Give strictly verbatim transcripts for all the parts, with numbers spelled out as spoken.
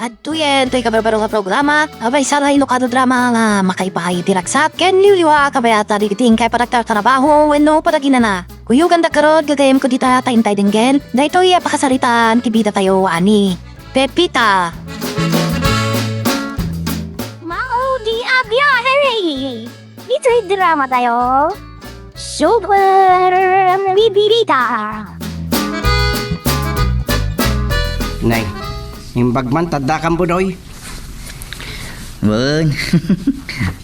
Adtoyen toy kabarbaro nga programa, abay, saray no kano drama nga makaipaay iti ragsat ken liwliwa a kabayatan iti inkay panagtartarabaho wenno panaginana. Kuyogandak garud, gagayyemko dita ta intay denggel daytoy a pakasaritaan ti bidatayo a ni Pepita. Maudi a biyahe! Ditoy drama tayo. Super Bibirita. Nay, imbag man, taddakan, Budoy. Wen,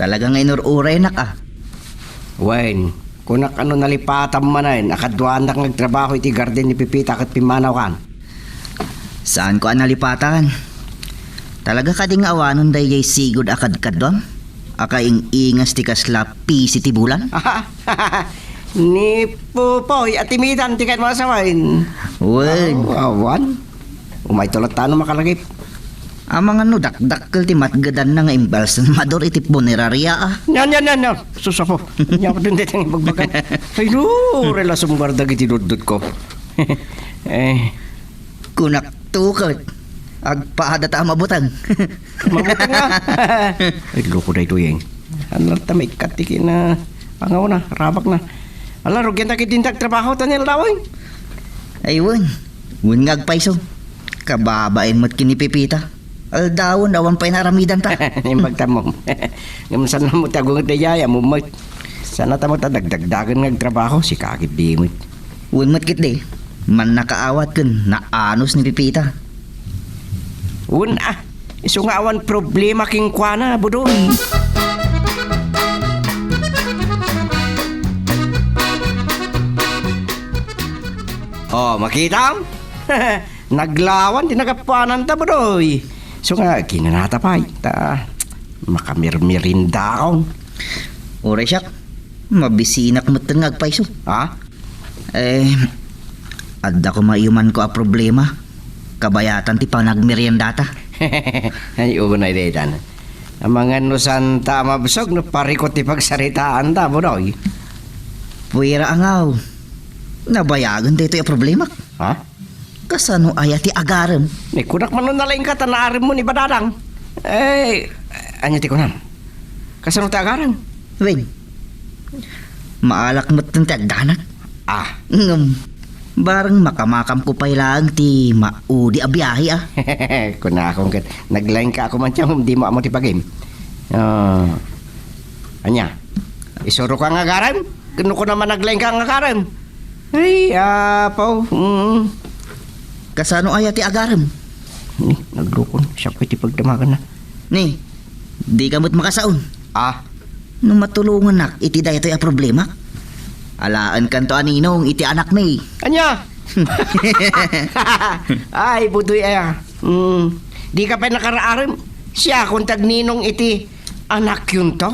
talaga nga inur-uraynak, a. Wen, kunak ano nalipatan manen a kaduanak nga agtrabaho iti garden ni Pepita ket pimmanawkan. Saanko a nalipatan. Talaga kadi nga awanon daydiay sigud a kadkaduam? A kaing-ingas ti kasla pisi ti bulan? Ni Pupoy a timidan ti ket masawen. Wen. Aw, awan. Umayto latta no makalagip. Amangan no dakdakkel ti matgedanna nga imbalsamador iti punerarya, a. Yan, yan, yan, yan. Sus, Apo. Nya, dindetang ibagbagam. Ay, no, relasyon guarda iti dutdot ko. Eh. Kunak tuket. Agpada ta a mabuteng. Mabuteng, a. Ay, loko daytoy, eh. Ano ta maikkat ti kina pangaw na, rabak na. Ala, rugian ta ket dinta agtrabaho, Daniel, daway. Ay, wen. Wen nga agpayso. Kababain met ken ni Pepita. Aldawen, awan pay naaramidanta. Imbag ta, mom. Ngem saan mo ti agunget daydiay, a, mom, met. Saan ta mo ta dagdagdagen nga agtrabaho, sika ket di met. Wen met ketdi, mannakaawat ken naanos ni Pepita. Wen, a, isu nga awan problema kenkuana, Budoy. Oh, makitam? Naglawan ti nagapuananta, Budoy. Isu nga, kinanata pay, ta makamirmirindaon. Uray siak, mabisinak metten nga agpayso. Ha? Eh, adda koma iyumanko a problema. Kabayatan ti panagmeriendata. Ay, unay daytan. Amangan no saan ta a mabsog no parikot ti pagsaritaanta, Budoy. Puera angaw. Nabayagen daytoy a problemak. Ha? Kasano aya ti agarem? Ni, kunak man no nalaingka ta naarem mo ni Badadang. Eh, anya ti kunam? Kasano ti agarem? Wen, maalak metten ti agdanak. Ah. Ngem, bareng makamakamko pay laeng ti maudi a biahe, a. Kunakon ket, naglaingka a koma ti amom, dimo ammo ti pagim. Ah. Ania? Isuroka nga agarem? Ken no kunam a naglaingka nga agarem? Ay, apaw, mm. Kasano aya ti agarem? Ni, naglukon. Siak pay ti pagdamaganna. Ni, dika met makasaon. Ah? No matulongannak iti daytoy a problema, alaenkanto a ninong iti anakmi. Ania? Ay, Budoy aya. Mm. Dika pay nakaraarem. Siakon ti agninong iti anakyonto?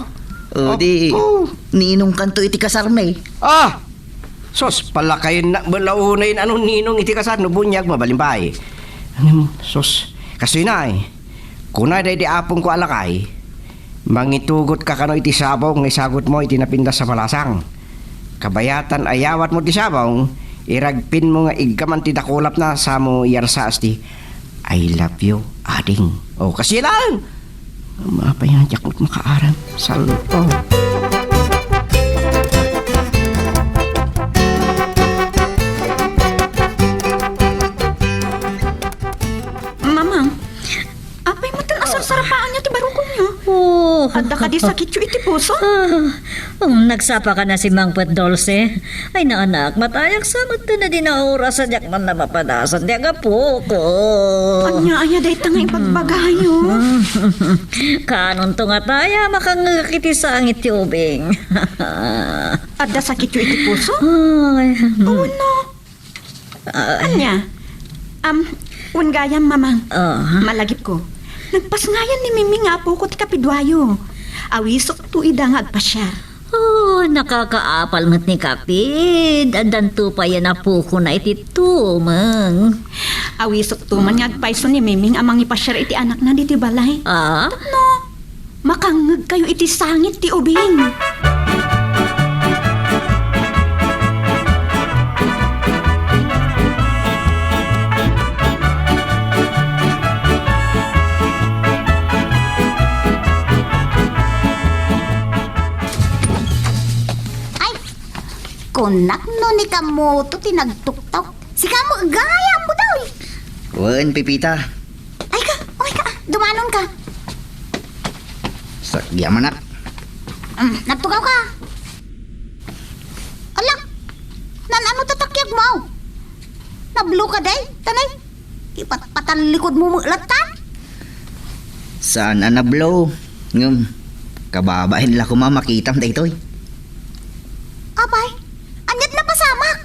O, di, Apo. Ninongkanto iti kasarmi. Ah! Sus, palakayennak met la unay a ninong iti kasar no buniag, mabalin pay. Ngem, sus, kastoy nay. Kuna daydi apongko a lakay, mangitugotka kano iti sabong nga isagutmo iti napintas a balasang. Kabayatan a yawatmo ti sabong, iragpinmo nga iggaman ti dakulapna, samo iyarsaas ti, "I love you, ading." O, kasla laeng! Apay nga diak met makaaram. Salpo. Mamang, apay metten a sarsarapaanyo ti barukonyo? Oh. Adda kadi sakityo iti puso? Ah, um, nagsapa ka na si Mangpet Dulce? Ay, naanak, matayaksa met ti nadinaoras a diak man napapadasan ti agapoko. Ania aya dayta nga ibagbagayo? Kanonto nga taya makangngegak iti sangit ti ubing. Adda sakityo iti puso? Ay. Oh, no. Ah. Ania? Am, wen gayam, Mamang. Ah. Malagipko. Nagpasngayan ni Miming nga apoko ti kapiduayo. Awisokto ida nga agpasiar. Oh, nakakaapal met ni Kapid. Addanto pay a napokona iti tumeng. Awisokto man nga agpayso ni Miming a mangipasiar iti anakna ditoy balay. Ah? Tapno makangngegkayo iti sangit ti ubing. Napno ni Kamuto ti nagtuktok. Sika met gayam, Budoy. Wen, Pepita. Ay ka, okay ka. Dumanon ka. Sagyamanak. Mm, nagtugaw ka. Ala, nan-ano ti takyag mo? Nablo ka, day? Tanay, ipatpatallikod mo met latta? Saan a nablo? Ngem, kababain la koma makitam daytoy. Apay, ania't napasamak?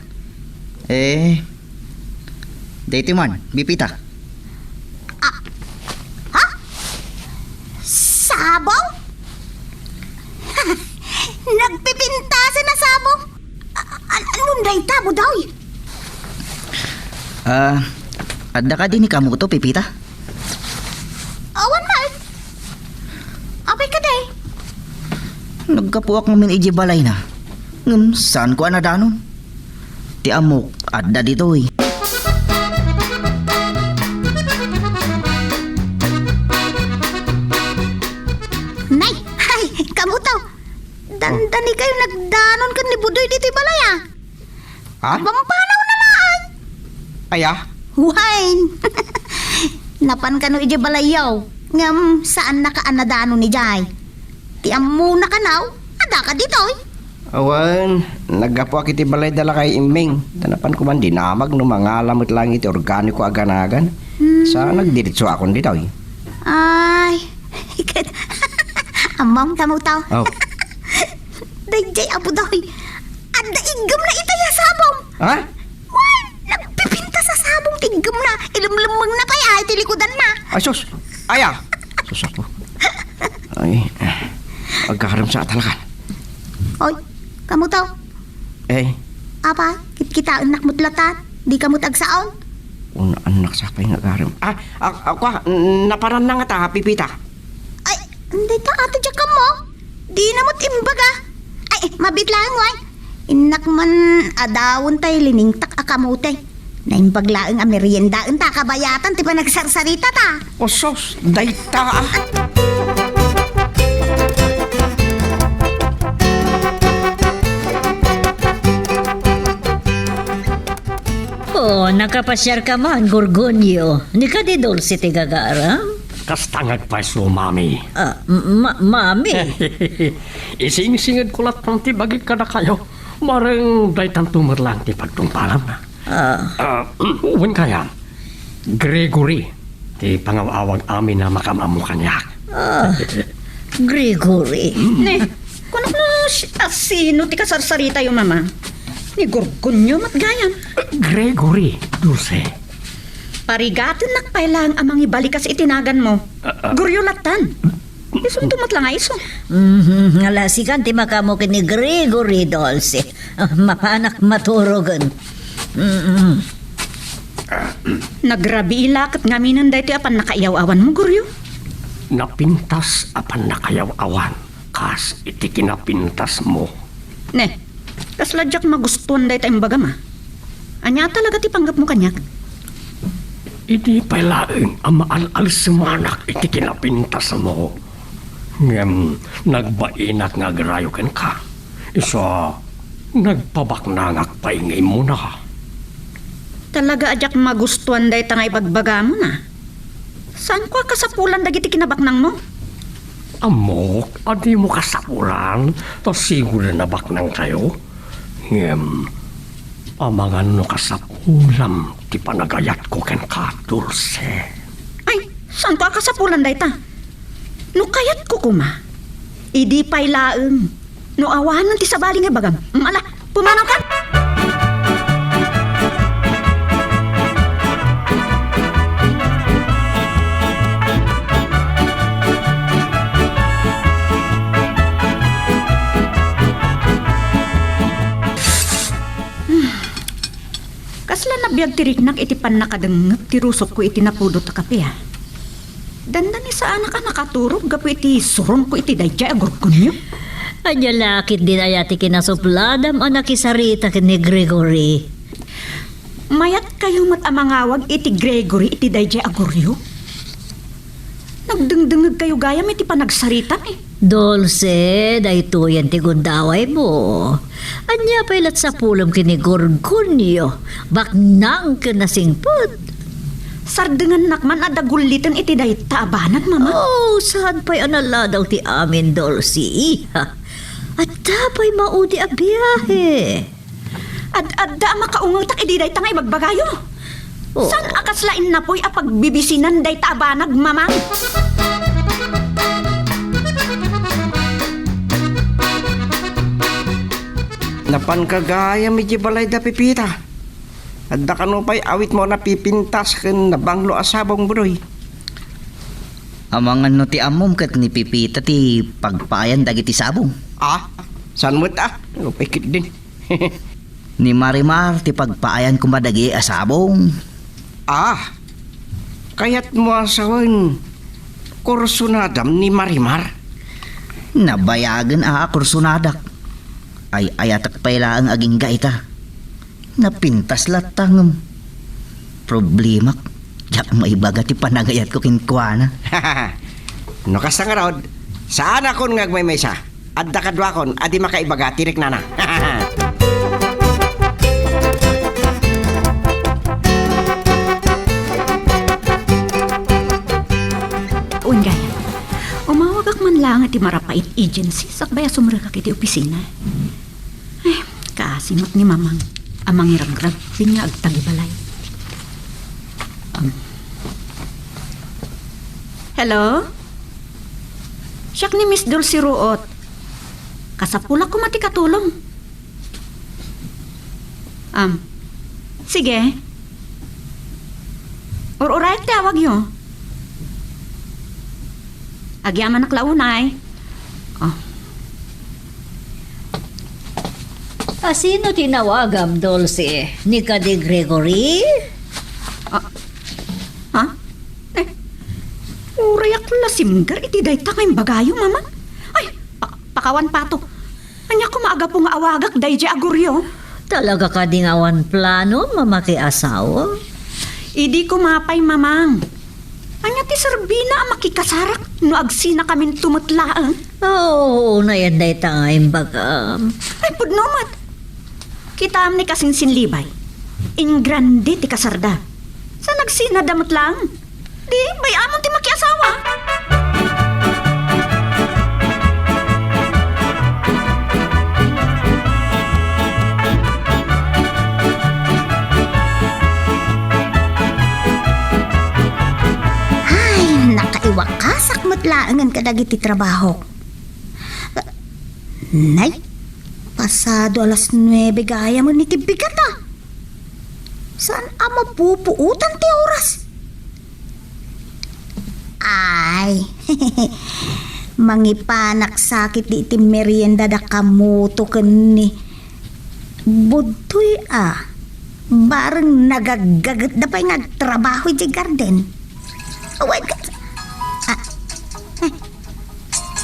Eh, daytoy man, Pepita. Ah, ha? Sabong? Nagpipintasan a sabong? A-, a-, ania dayta, Budoy? Ah, adda kadi ni Kamuto, Pepita? Awan man. Apay kadi? Naggapuak ngamin idiay balayna. Ngem saanko a nadanon. Ti ammok, adda ditoy. Nay, ay, Kamuto. Dandani kayo nagdanon ken ni Budoy ditoy balay, a. Ha? Mampanaw na laeng. Aya? Wen. Napan kano idiay balayyo. Ngem, saannaka a nadanon idiay. Ti ammona kano, adda ka ditoy. Awan, naggapuak iti balay da lakay Imming. Ta napan koman dinamag no mangala met laeng iti organiko a ganagan. Hmm. Sa nagdiritsuakon ditoy. Ay, ket, ammom, Kamuto. Oh. Daydiay a Budoy. Adda iggemna itay a sabong. Ha? Wen, nagpipintas a sabong ti iggemna. Ilemlemmengna pay a iti likudanna. Ay, sus. Aya. Sus, Apo. Ay, agarem sa talaga. Oy, Kamuto. Eh? Apay, kitkitaennak met latta. Dika met agsaon. Unannak sa pay nga agarem. Ah, a-, a-, kwa, n-, naparanna ngata, Pepita. Ay, dayta a ti diak ammo. Dina met imbaga. Ay, mabiit laeng, way. Innak man a dawon tay liningtak a kamote. Naimbag laeng a meriendaen ta kabayatan ti panagsarsarita ta. O sus, dayta, a. O, nakapasiar ka man, Gorgonio. Ni kadi Dulce ti gagaram? Kasta nga agpayso, Mami. Ah, m-, ma-, Mami. Isingsingedko latta ti bagik kadakayo. Mareng daytanto met laeng ti pagtungpalanna. Ah. Ah, wen kayam, Gregory ti pangaw-awag amin a makaammo kaniak. Ah, Gregory. Mm. Ne, kunok no si-, a sino ti kasarsaritatayo, Mama? Ni Gorgonio met gayam. Gregory, Dulce. Parigatennak pay laeng a mangibalikas iti naganmo. Ah, ah. Goryo lattan. Isunto met la nga isu. Mhm, ala, sikan ti makaammo ken ni Gregory, Dulce. Ah, mapanak maturogen. Mm-mm. Nagrabii la ket ngaminen daytoy a pannakaayaw-awanmo, Goryo? Napintas a pannakaayaw-awan, kas iti kinapintasmo. Ne, kasla diak magustuan dayta imbagam, a. Ania talaga ti panggepmo kaniak? Idi pay laeng a maal-alsemanak iti kinapintasmo, ngem nagbainak nga agrayo kenka, isu a nagpabaknangak pay nga immuna. Talaga a diak magustuan dayta nga ibagbagamon, a. Saanko a kasapulan dagiti kinabaknangmo? Ammok a dimo kasapulan ta sigud a nabaknangkayo. Ngem, amangan no kasapulam ti panagayatko kenka, Dulce. Ay, saanko a kasapulan dayta? No kayatko koma, idi pay laeng. No awanen ti sabali nga ibagam, mm, ala, pumanaw ka! Kasla nabiag ti riknak iti pannakadengngep ti rusokko iti napudot a kape, a. Dandani saanak a nakaturog gapu iti surongko iti daydiay a Gorgonio. Ania la ketdin aya ti kinasupladam a nakisarita ken ni Gregory? Mayatkayo met a mangawag iti Gregory iti daydiay a Gorgonio? Nagdengdengngegkayo gayam iti panagsaritam, e. Dulce, daytoyen ti gundawaymo. Ania pay la't sapulem ken ni Gorgonio, baknang ken nasingpet? Sardengannak man a dagulliten iti dayta a banag, Mama. Oh, saan pay a naladaw ti amin, Dulce, iha? Adda pay maudi a biahe. Ad-adda a makaungetak idi dayta nga ibagbagayo. Oh. Saan a kasla innapoy a pagbibisinan dayta a banag, Mamang? Napanka gayam idiay balay da Pepita. Adda kano pay awitmo a napipintas ken nabanglo a sabong, Budoy? Amangan no ti ammom ket ni Pepita ti pagpaayan dagiti sabong. Ah, saan met a? Upay ketdin. Ni Marimar ti pagpaayan koma dagiti a sabong. Ah, kayatmo a sawen, kursunadam ni Marimar? Nabayagen a kursunadak. Ay-ayatek pay laeng agingga ita. Napintas latta ngem problemak, diak maibaga ti panagayatko kenkuana. No kasta ngarud, saanakon nga agmaymaysa. Adda kaduakon a di makaibaga ti riknana. Wen gayam, umawagak man laeng iti Marapait Agency sakbay a sumrekak iti opisina. Ay, kaasi met ni Mamang a mangirangrang ken nga agtagibalay. Um. Hello? Siak ni Miss Dulce Ruot. Kasapulak koma ti katulong. Um. Sige. Ur-urayak ti awagyo. Agyamanak la unay. Oh. A sino ti nawagam, Dulce? Ni kadi Gregory? Ah, ha? Eh, urayak la simgar iti dayta nga imbagayo, Mama. Ay, pa-, pakawan pato. Ania koma a gapu nga awagak daydiay a Goryo? Talaga kadi nga awan plano a makiasawa? Idi koma pay, Mamang. Ania ti serbina a makikasarak no agsinakaminto met laeng? Oo, unayen dayta nga imbagam. Ay, pudno met. Kitaem ni kasinsinlibay. Ingrande ti kasarda. Saan agsinada met laeng? Di, bay-amon ti makiasawa. Ay, nakaiwakasak met laengen kadagiti trabahok. Nay, pasado alas nuebe gayam iti bigat, a. Saan a mapupuotan ti oras? Ay, mangipanak sakit di iti merienda da Kamuto ken ni Budtoy, a. Bareng nagaggagetda pay nga agtrabaho idiay garden. Awan ka, ah, eh,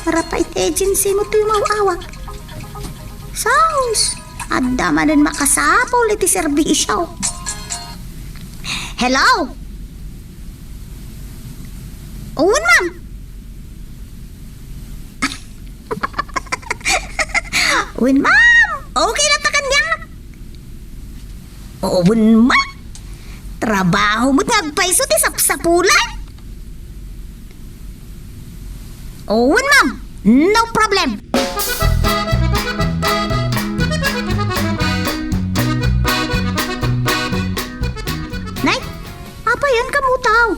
Marapait Agency mo toy maawag. Sus, adda manen makasapul iti serbisyo. Hello? Wen, ma'am. Wen, ma'am. Okay lang ta kaniak. Wen, ma'am. Trabaho met nga agpayso ti sapsapulan. Wen, ma'am. No problem. Nay, apay, ayan ka mutaw.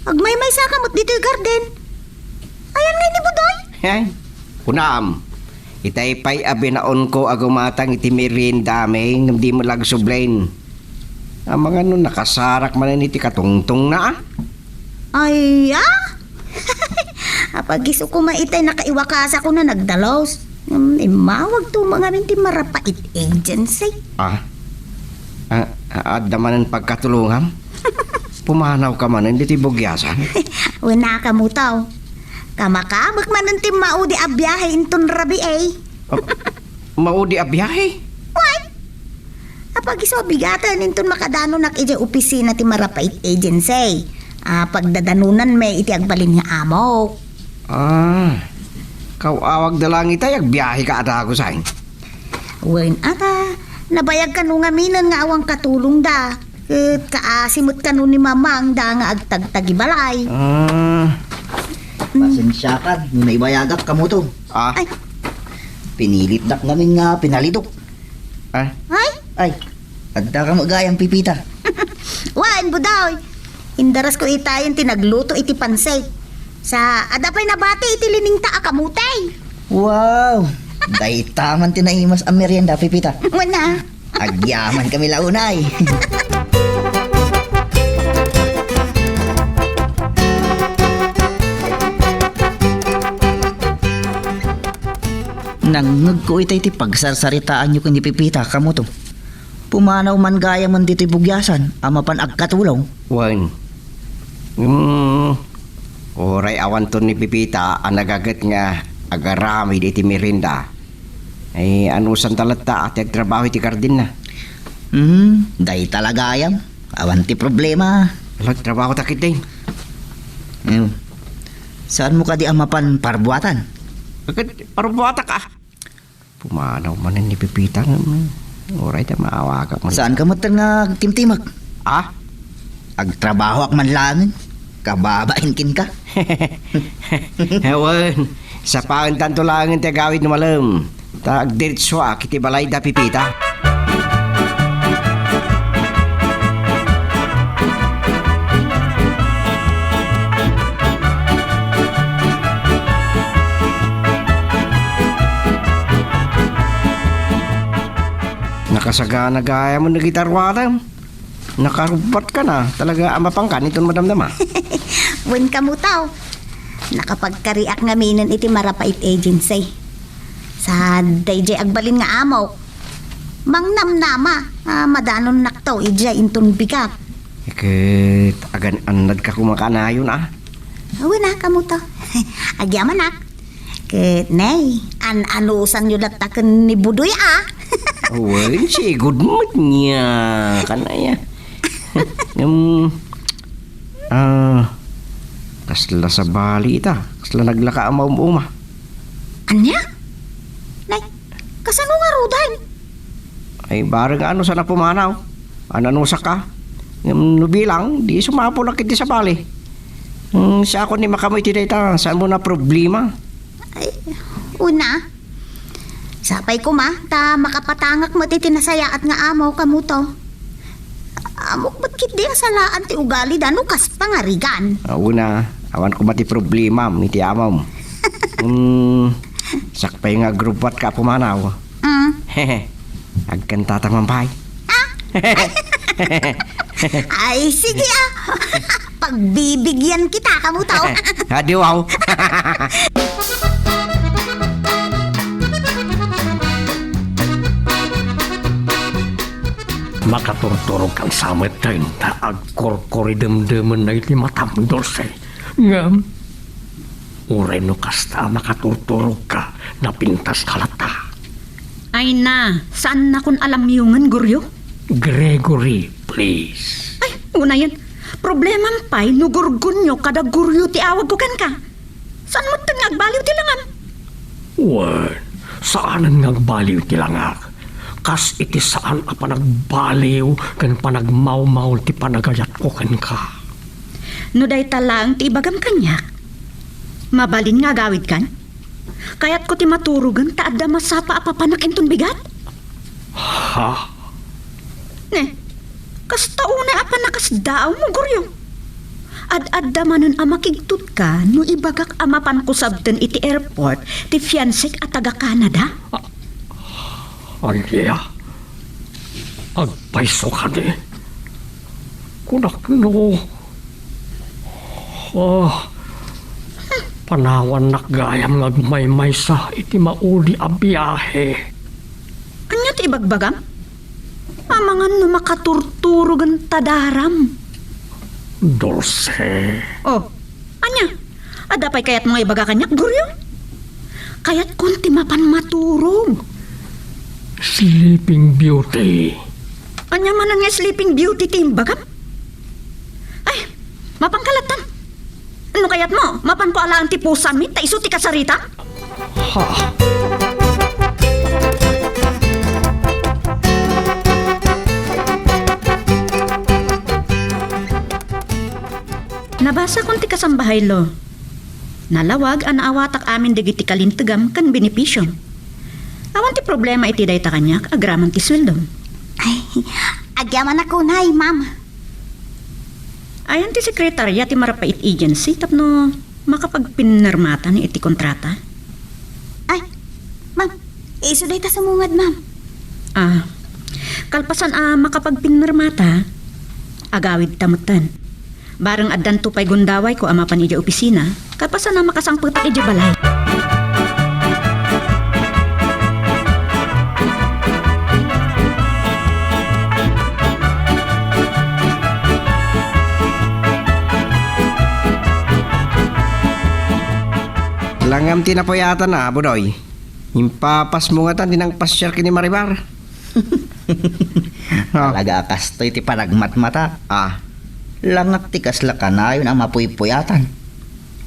Agmaymaysa ka met ditoy garden. Ayan nga ni Budoy? Ay, kunam. Itay pay a binaonko a gumatang iti merienda mi ngem di met la agsubli. Amangan no nakasarak manen iti katungtongna, a? Ay, a? Apagiso koma itay nakaiwakasakon a nagdalus. Ngem immawagto ngamin ti Marapait Agency. Ah? Ah, adda manen pagkatulongam? Pumanawka manen ditoy bugiasan? Wen, a, kamuto. Kamakamek manen ti maudi a biahe inton rabii, e. Ah, maudi a biahe? Wen, apagiso a bigaten inton makadanonak idiay opisina ti Marapait Agency. A, pagdadanonanmi iti agbalin nga amok. Ah. Kaw-awagda laeng itay, agbiaheka a dagus ay. Wen, ata, nabayag kano ngaminen nga awan katulongda. Ket kaasi met kano ni Mamangda nga agtagtagibalay. Ah. Mm. Pasensiakan no naibayagak, kamuto. Ah. Ay. Pinilitdak ngamin nga pinalidok. Ah? Ay? Ay, adda ka met gayam, Pipita. Wen, Budoy. Indarasko itayen ti nagluto iti pansit. Sa, adda pay nabati iti liningta a kamote. Wow! Dayta man ti naimas a merienda, Pipita. Wen a. Agyaman kami la unay. Nangngegko itay ti pagsarsaritaanyo ken ni Pipita, kamuto. Pumanaw man gayamen ditoy bugiasan a mapan agkatulong. Wen. Hmm, uray awanton ni Pipita a nagaget nga agaramid iti merienda. Ay, anusanta latta a ti agtrabaho iti gardinna? Hmm, dayta la gayam. Awan ti problema. Agtrabaho ta ketdi. Hmm. Saanmo kadi a mapan parbuatan? Ket parbuatak a. Pumanaw manen ni Pipita nga, mm, uray ta maawagak man. Saanka met nga agtimtimek? Ah? Agtrabahoak man laengen. Kababain kenka. Wen, sapaentanto laengen ti agawid no malem. Ta agdiretsoak iti balay da Pipita. Nakasagana gayam dagiti aruaram. Nakarubbatka na. Talaga a mapanka inton madamdama. Wen, kamuto. Nakapagkariak ngaminen iti Marapait Agency. Sa daydiay agbalin nga amok, mangnamnama a madanonnakto idiay inton bigat. Ket agan-annadka koma kanayon a? Wen a, kamuto. Agyamanak. Ket ne, an-anusanyo latta ken ni Budoy a. Wen, sigud met niya. Kanaya. Ngem, ah, kasla sabali ita. Kasla naglaka a maum-uma. Ania? Nay, kasano ngaruden? Ay, bareng ano sana pumanaw. An-anusaka. Ngem no bilang, di sumapulak iti sabali. Hmm, siakon ni makamoy ti dayta, saanmo a problema? Ay, wen a. Sapay koma, ta makapatangak met iti nasayaat nga amok, kamuto. Ammok met ketdi a salaan ti ugalida no kas pangarigan. Ah, wen a, awan koma ti problemam iti amom. Hmm, sakbay nga agrubbuatka a pumanaw. Mm. Agkantata man pay. Ha? Ay, sige a. Pagbibigyan kita, kamuto. Adi, wow. Makaturturogkan sa metten ta agkurkuridemdemen na iti matam, Dulce. Ngem, uray no kasta a makaturturogka, napintaska latta. Ay na, saannakon a lamyongen, Goryo? Gregory, please. Ay, unayen, problemam pay no Gorgonio kada Goryo ti awagko kenka. Saan metten nga agbaliw ti langam? Wen, saanen nga agbaliw ti langak. Kas iti saan a panagbaliw ken panagmawmaw ti panagayatko kenka. No dayta laeng ti ibagam kaniak, mabalin nga agawidkan? Kayatko ti maturogen ta adda masapa a papanak inton bigat. Ha? Ne, kasta unay a pannakasdaawmo, Goryo. Ad-adda manen a makigtotka no ibagak a mapanko sabten iti airport ti fiancek a taga Canada. Ania? Agpayso kadi? Kunak no, ah, panawannak gayam nga agmaymaysa iti maudi a biahe. Ania ti ibagbagam? Amangan no makaturturogen ta daram. Dulce. Oh, ania? Adda pay kayatmo nga ibaga kaniak, Goryo? Kayatkon ti mapan maturog. Sleeping Beauty. Ania manen nga Sleeping Beauty ti imbagam? Ay, mapanka lattan. No kayatmo, mapanko alaen ti pusami, ta isu ti kasarita. Ha? Nabasakon ti kasambahay, Lo. Nalawag a naawatak amin dagiti kalintegam ken benepisiom. Awan ti problema iti dayta kaniak agraman ti sueldom. Ay, agyamanak unay, ma'am. Ayan ti sekretaria ti Marapait Agency tapno makapagpinirmatan iti kontrata? Ay, ma'am, isu dayta sumungad, ma'am. Ah, kalpasan a makapagpinirmata, agawidta metten. Bareng addanto pay gundawayko a mapan idiay opisina, kalpasan a makasangpetak idiay balay. Langam ti napuyatan a, Budoy. Impapasmo ngatan ti nangpasiar ken ni Marimar. Ah. Talaga a kastoy ti panagmatmata. Ah. Langak ti kasla kanayon a mapuypuyatan.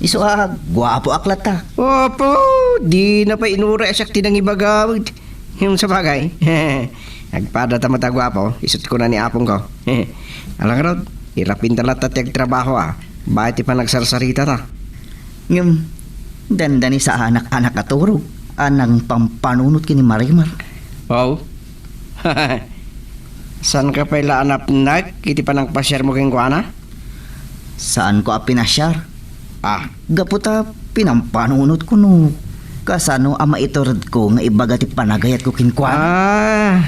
Isu a, guapoak latta. Apo, dina pay inuray a siak ti nangibaga. Hmm, sabagay. Agpadata met a guapo, isut' kuna ni apongko. Ala ngarud, irapinta latta ti agtrabaho a, bay ti panagsarsaritata. Ngem, dandani saanak a nakaturog a nangpampanunot ken ni Marimar. Wow. Saanka pay la a napnek iti panangpasiarmo kenkuana? Saanko a pinasiar. Ah. Gapu ta pinampanunotko no kasano a maituredko nga ibaga ti panagayatko kenkuana. Ah.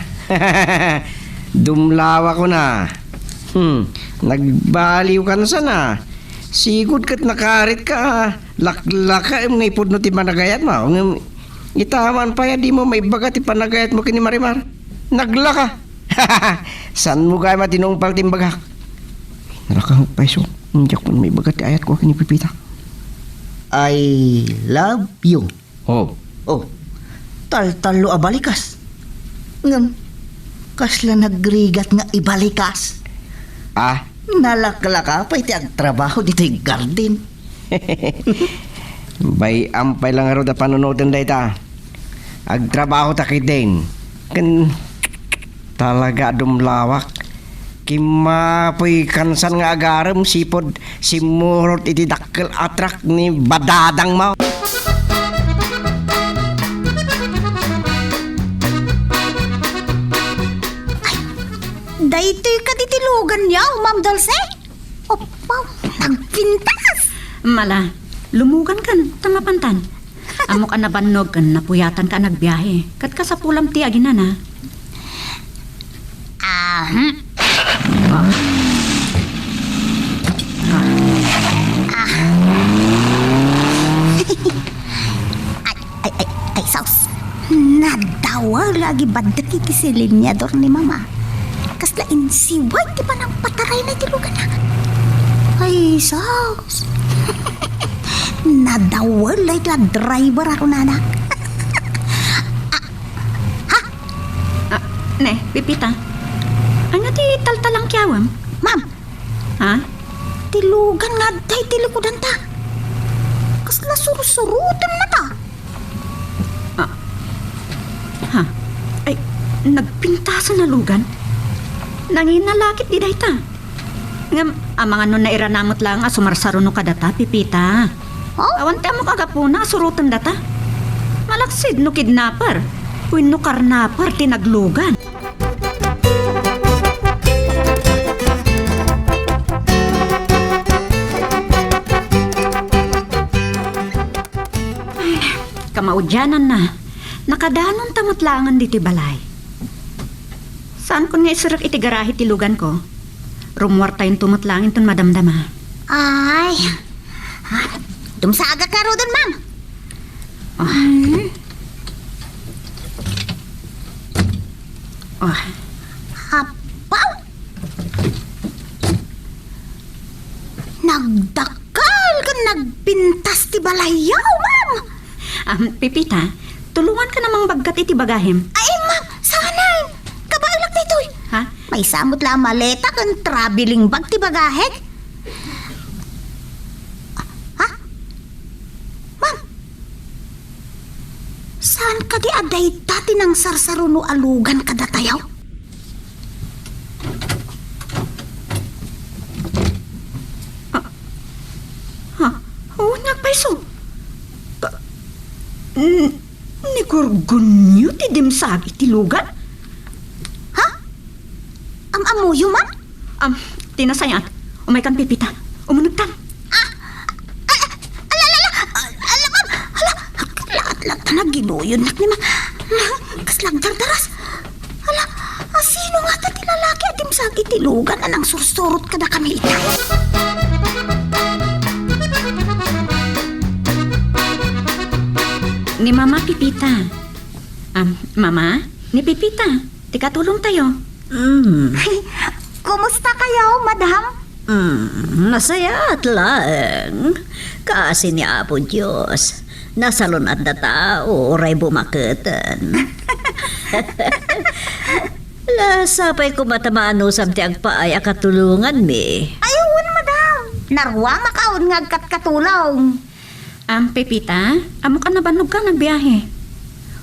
Dumlawak kuna. Hmm. Nagbaliwkan sana. Sigud ket nakaritka a laklakaem nga ipudno ti panagayatmo. Ngem ita man pay a dimo maibaga ti panagayatmo ken ni Marimar. Naglaka. Saanmo gayam a tinungpal ti imbagak? Nalaka pay isu. Diak man maibaga ti ayatko ken ni Pepita. I love you. Oh. Oh, taltallo a balikas. Ngem, kasla nagrigat nga ibalikas. Ah? Nalaklaka pay ti agtrabaho ditoy garden. Bay-am pay la ngarud a panunoten dayta. Agtrabaho ta ketdin. Ken talaga a dumlawak. Kimmapoy kansan nga agarem sipud simmurot iti dakkel a truck ni badadangmo. Ay, daytoy kadi ti luganyo, Ma'am Dulce? Oppa, nagpintas! Mala, lumugan kan, ta mapantan. Ammok a nabannog ken napuyatanka a nagbiahe. Ket kasapulam ti aginana. Ahem. Ay, ay, ay, ay, sus. Nadawel la agibaddek iti silinyador ni Mama. Kasla insiwag ti panangpatarayna iti luganna. Ay, sus. Nadawel la iti driver a kunana. Ah, ha? Ah, ne, Pepita. Ania ti taltalangkiawem? Ma'am. Ha? Ti lugan nga adda iti likudanta. Kasla sursurotennata. Ah. Ha? Ay, nagpintasan a lugan? Nangina la ketdi dayta. Ngem, amangan no nairana met laeng a sumarsaruno kadata, Pepita. Oh? Awan ti ammok a gapuna a surotendata. Malaksid no kidnapper wenno karnapper ti naglugan. Kamaudiananna, nakadanonta met laengen ditoy balay. Saankon nga iserrek iti garahe ti luganko. Rummuartayonto met laeng inton madamdama. Ay, ah, dumsagak ngaruden, ma'am. Ah. Hmm. Ah. Apaw! Nagdakkel ken nagpintas ti balayyo, ma'am! Ah, Pepita, tulonganka a mangbaggat iti bagahem. Ay, ma'am, saanen. Kabaelak daytoy. Ha? Maysa met la a maleta ken traveling bag ti bagahek. Ha? Ma'am! Adi a dayta ti nangsarsaruno a lugan kadatayo? Ah, ha? Wen nga agpayso? Ka-, n-, ni Gorgonio ti dimsag iti lugan? Ha? Am-ammoyo man? Am, ti nasayaat, umaykan, Pepita. Umunegtan. Ah! Ala, ala, ala! Ala, ma'am! Ala, ala, ala, ginuyod nak ni ma'am. Ala, kasla agdardaras. Ala, asino ngata ti lalaki a dimsag iti lugan a nangsursurot kadakami ita? Ni Mama Pepita. Am, Mama, ni Pepita. Ti katulongtayo. Mm. Kumusta kayo, madam? Mm, nasayaat laeng. Kaasi ni Apo Dios, nasalun-atda tao uray bumaketen. Lasa pay koma ta maanusam ti agpaay a katulonganmi. Ay, wen, madam. Narua makaon nga agkatkatulong. Am, Pepita, ammok a nabannogka nga agbiahe.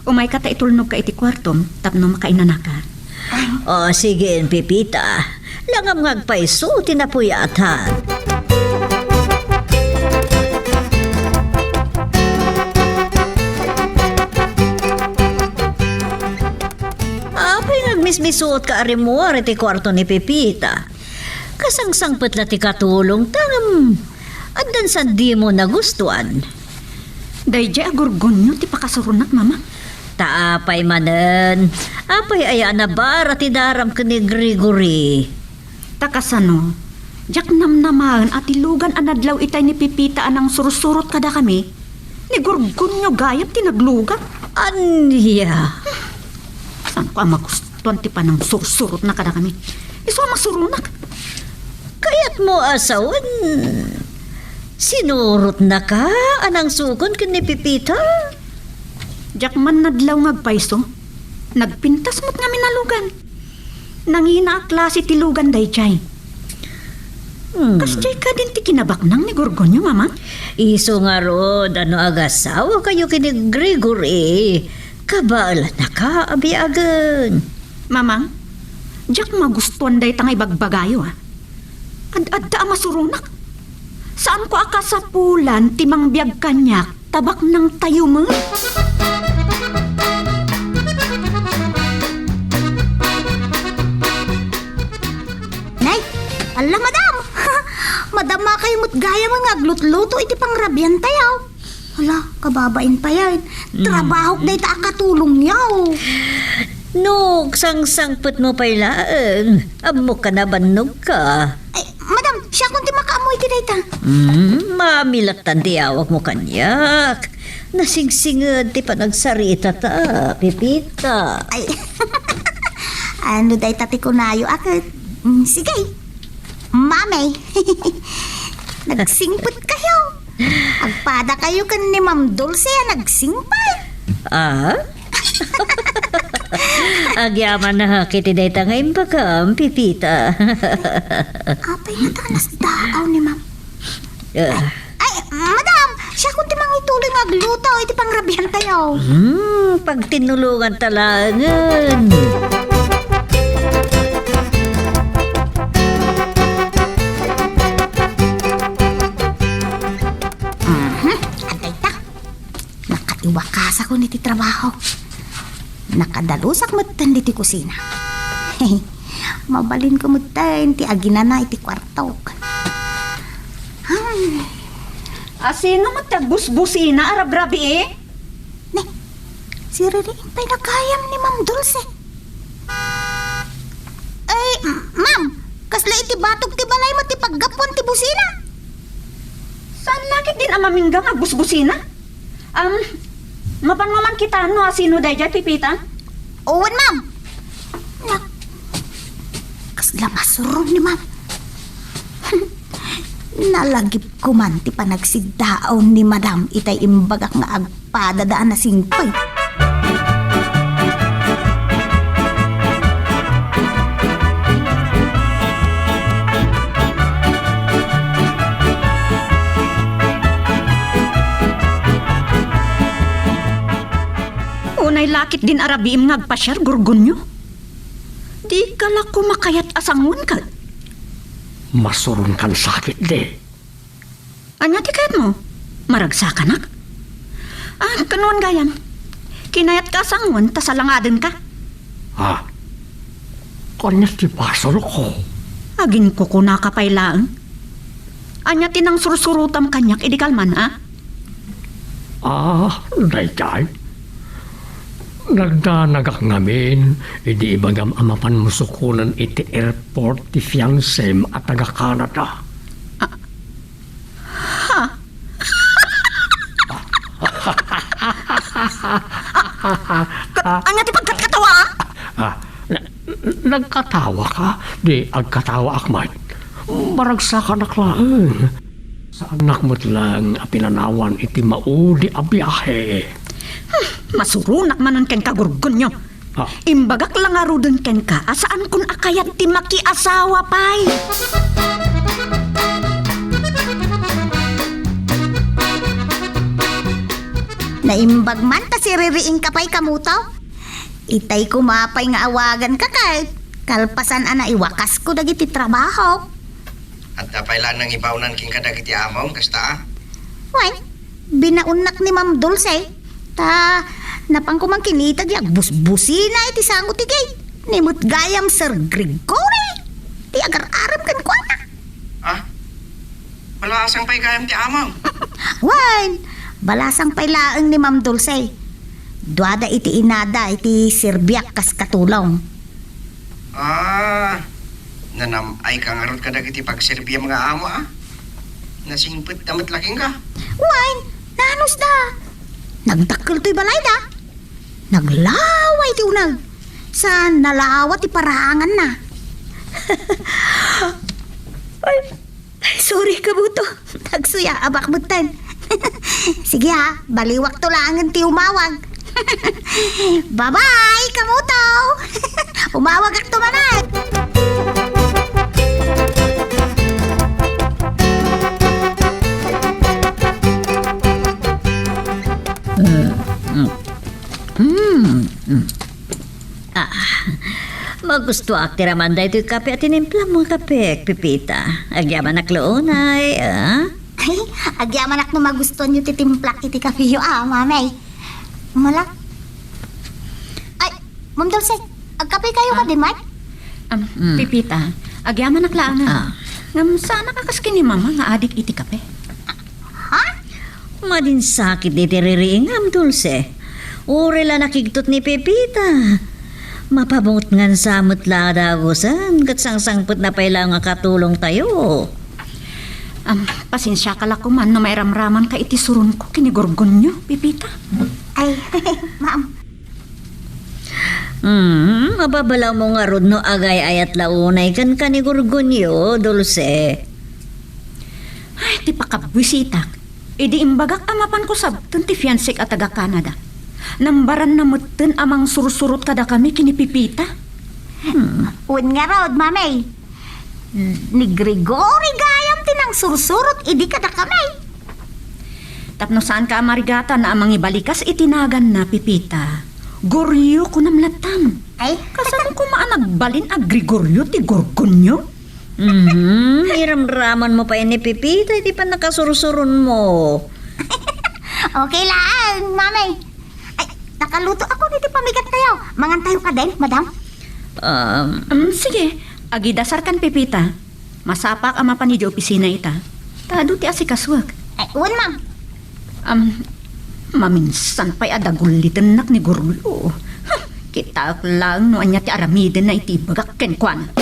Umayka ta itulnogka iti kuartom tapno makainanaka. O, sige, Pepita. Langam nga agpayso ti napuyatan. Apay nga agmismisuotka a rimmuar iti kuarto ni Pepita? Kasangsangpet la ti katulongta ngem addan saan dimo nagustuan. Daydiay a Gorgonio ti pakasuronak, Mama. Ta apay manen? Apay aya a nabara ti daram ken ni Gregory? Ta kasano? Diak namnamaen a ti lugan a nadlaw itay ni Pepita a nangsursurot kadakami, ni Gorgonio gayam ti naglugan. Ania? Saanko a magustuan ti panangsursurotna kadakami. Isu a masuronak. Kayatmo a sawen, sinurotnaka a nangsukon ken ni Pepita? Diak man nadlaw nga agpayso. Nagpintas met ngamin a lugan. Nangina a klase ti lugan daydiay. Hmm. Kasdiay kadin ti kinabaknang ni Gorgonio, Mama? Isu ngarud a no agasawakayo ken ni Gregory, kabaelannaka a biagen. Mamang, diak magustuan dayta nga ibagbagayo, a. Ad-adda a masuronak. Saanko a kasapulan ti mangbiag kaniak ta baknangtayo met. Nay, ala, madam! Madamakayo met gayam nga aglutluto iti pangrabiantayo. Hala, kababain pay, ay. Mm. Trabahok dayta a katulongyo. No, sangsangpetmo pay laeng, ammok a nabannogka. Ay, madam, siakon ti makaammo iti dayta. Mm, mamilattan ti awagmo kaniak. Nasingsinged ti panagsaritata, Pepita. Ay, ano dayta ti kunayo a ket? Mm, sige. Mami, nagsingpetkayo. Agpadakayo ken ni Ma'am Dulce a nagsingpet. Ah? Agyamanak iti dayta nga imbagam, Pepita. Apay nga ta nasdaaw ni Ma'am? Ah. Ay, madam, siakon ti mangituloy nga agluto iti pangrabiantayo. Hmm, pagtinulonganta laengen. Mhm, adda ita. Nakaiwakasakon iti trabaho. Nakadalusak metten diti kusina. Mabalinko metten ti aginana iti kuartok. Hmm. Asino met ti agbusbusina a rabrabii? Ne, siririing pay na gayam ni Ma'am Dulce. Ay, ma'am, kasla iti batog ti balay met ti paggapuan ti busina? Saan la ketdin a mamingga nga agbusbusina? Am, mapanmo man kita no asino daydiay, Pepita? Wen, ma'am. Na, kasla masuron ni ma'am. Nalagipko man ti panagsiddaawon ni madam itay imbagak nga agpadada a nasingpet. Una Ay, lakit din a rabiim nga agpasiar, Gorgonio. Dika la koma kayat a sangoen ket. Masuronkan sakit, di. Ania ti kayatmo? Maragsakanak? Ah, kanuan gayam. Kinayatka a sangoen ta salangadenka. Ah, ania ti basolko? Aginkukunaka pay laeng. Ania ti nangsursurotam kaniak idi kalman, a? Ah, daydiay. Nagdanagak ngamin idi ibagam a mapanmo sukonen iti airport ti fiancem a taga-Canada. Ah, ha? Ka-, ania ti pagkatkatawa, a? Ah, na-, nagkatawaka? Di agkatawaak met. Maragsakanak laeng. Saannak met laeng a pinanawan iti maudi a biahe. Hmm, masuronak manen kenka, Gorgonio. Ah. Imbagak la ngaruden kenka a saankon a kayat ti makiasawa pay. Naimbag man ta siririingka pay, Kamuto. Itay koma pay nga awaganka ket kalpasan a naiwakasko dagiti trabahok. Adda pay la nangibaonan kenka dagiti amom, kasta, a? Wen, binaonnak ni Ma'am Dulce. Ta, napan koma kinita di agbusbusina iti sango ti gate. Ni met gayam Sir Gregory ti agar-arem kenkuana. Ah? Balasang pay gayam ti amom? Wen, balasang pay laeng ni Ma'am Dulce. Duada iti inada iti serbiak kas katulong. Ah, nanam-ayka ngarud kadagiti pagserbiam nga amo, a? Nasingpetda met la kenka? Wen, naanusda. Nagdakkel toy balayda. Naglawa iti uneg. Saan nalawa ti paraanganna. Ay, Ay, sorry, Kamuto. Nagsuyaabak metten. Sige, ha, baliwakto laengen ti umawag. Bye-bye, Kamuto. Umawagakto manen. Mm, mm. Mm, mm. Ah, magustuak ti raman daytoy kape a tinimplam nga kape, Pepita. Agyamanak la unay, a? Ay, agyamanak no magustuanyo ti timplak iti kapeyo, a, Mamay. Mala? Ay, Ma'am Dulce, agkapekayo kadi met? Am, Pepita, agyamanak laeng. Ah. Ngem saanak a kas ken ni Mama nga adik iti kape. Ha? Madinsakit iti ririingam, Dulce. Uray la nakigtot ni Pepita. Mapabungngan sa met la a dagusen, ket sangsangpetna pay la nga katulongtayo. Am, pasensiaka la koman no mairamramanka iti suronko ken ni Gorgonio, Pepita. Ay, ma'am. Hmm, mababalawmo ngarud no agay-ayat la unay kenka ni Gorgonio, Dulce. Ay, ti pakabbuisitak. Idi imbagak a mapanko sabten ti fiancek a taga-Canada. Nambaranna metten a mangsursurot kadakami ken ni Pepita. Hmm. Wen ngarud, Mamay. Ni Gregory gayam ti nangsursurot idi kadakami. Tapno saanka a marigatan a mangibalikas iti naganna, Pepita. Goryo, kunam lattan. Ay? Kasano koma a nagbalin a Gregorio ti Gorgonyo? Mhm, iramramanmo pay ni Pepita iti pannakasursuronmo. Okay laeng, Mamay. Ay, nakaluto ako iti pamigattayo. Mangantayo kadin, madam? Um, Um, sige, agidasarkan, Pepita. Masapak a mapan idiay opisina ita. Ta adu ti asikasoak. Ay, wen, ma'am. Am, maminsan pay a dagullitennak ni Goryo. Huh, kitaek laeng no ania ti aramidenna iti ibagak kenkuana.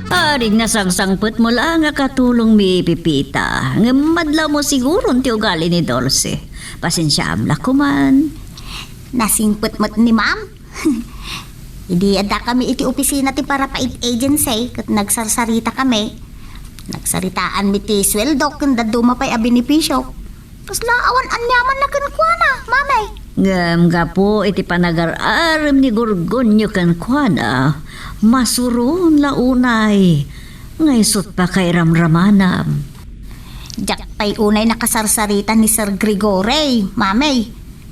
Arig nasangsangpetmo laeng a katulongmi, Pepita. Ngem madlawmo siguron ti ugali ni Dulce. Pasensiaam la koman. Nasingpet met ni ma'am. Idi addakami iti opisina ti Para Paid Agency ket nagsarsaritakami. Nagsaritaanmi ti sueldo ken dadduma pay a benepisio. Kasla awan aniaman la kenkuana, Mamay. Ngem gapu iti panagar-arem ni Gorgonyo kenkuana, masuron la unay. Nga isut' pakairamramanam. Diak pay unay nakasarsarita ni Sir Gregory, Mami.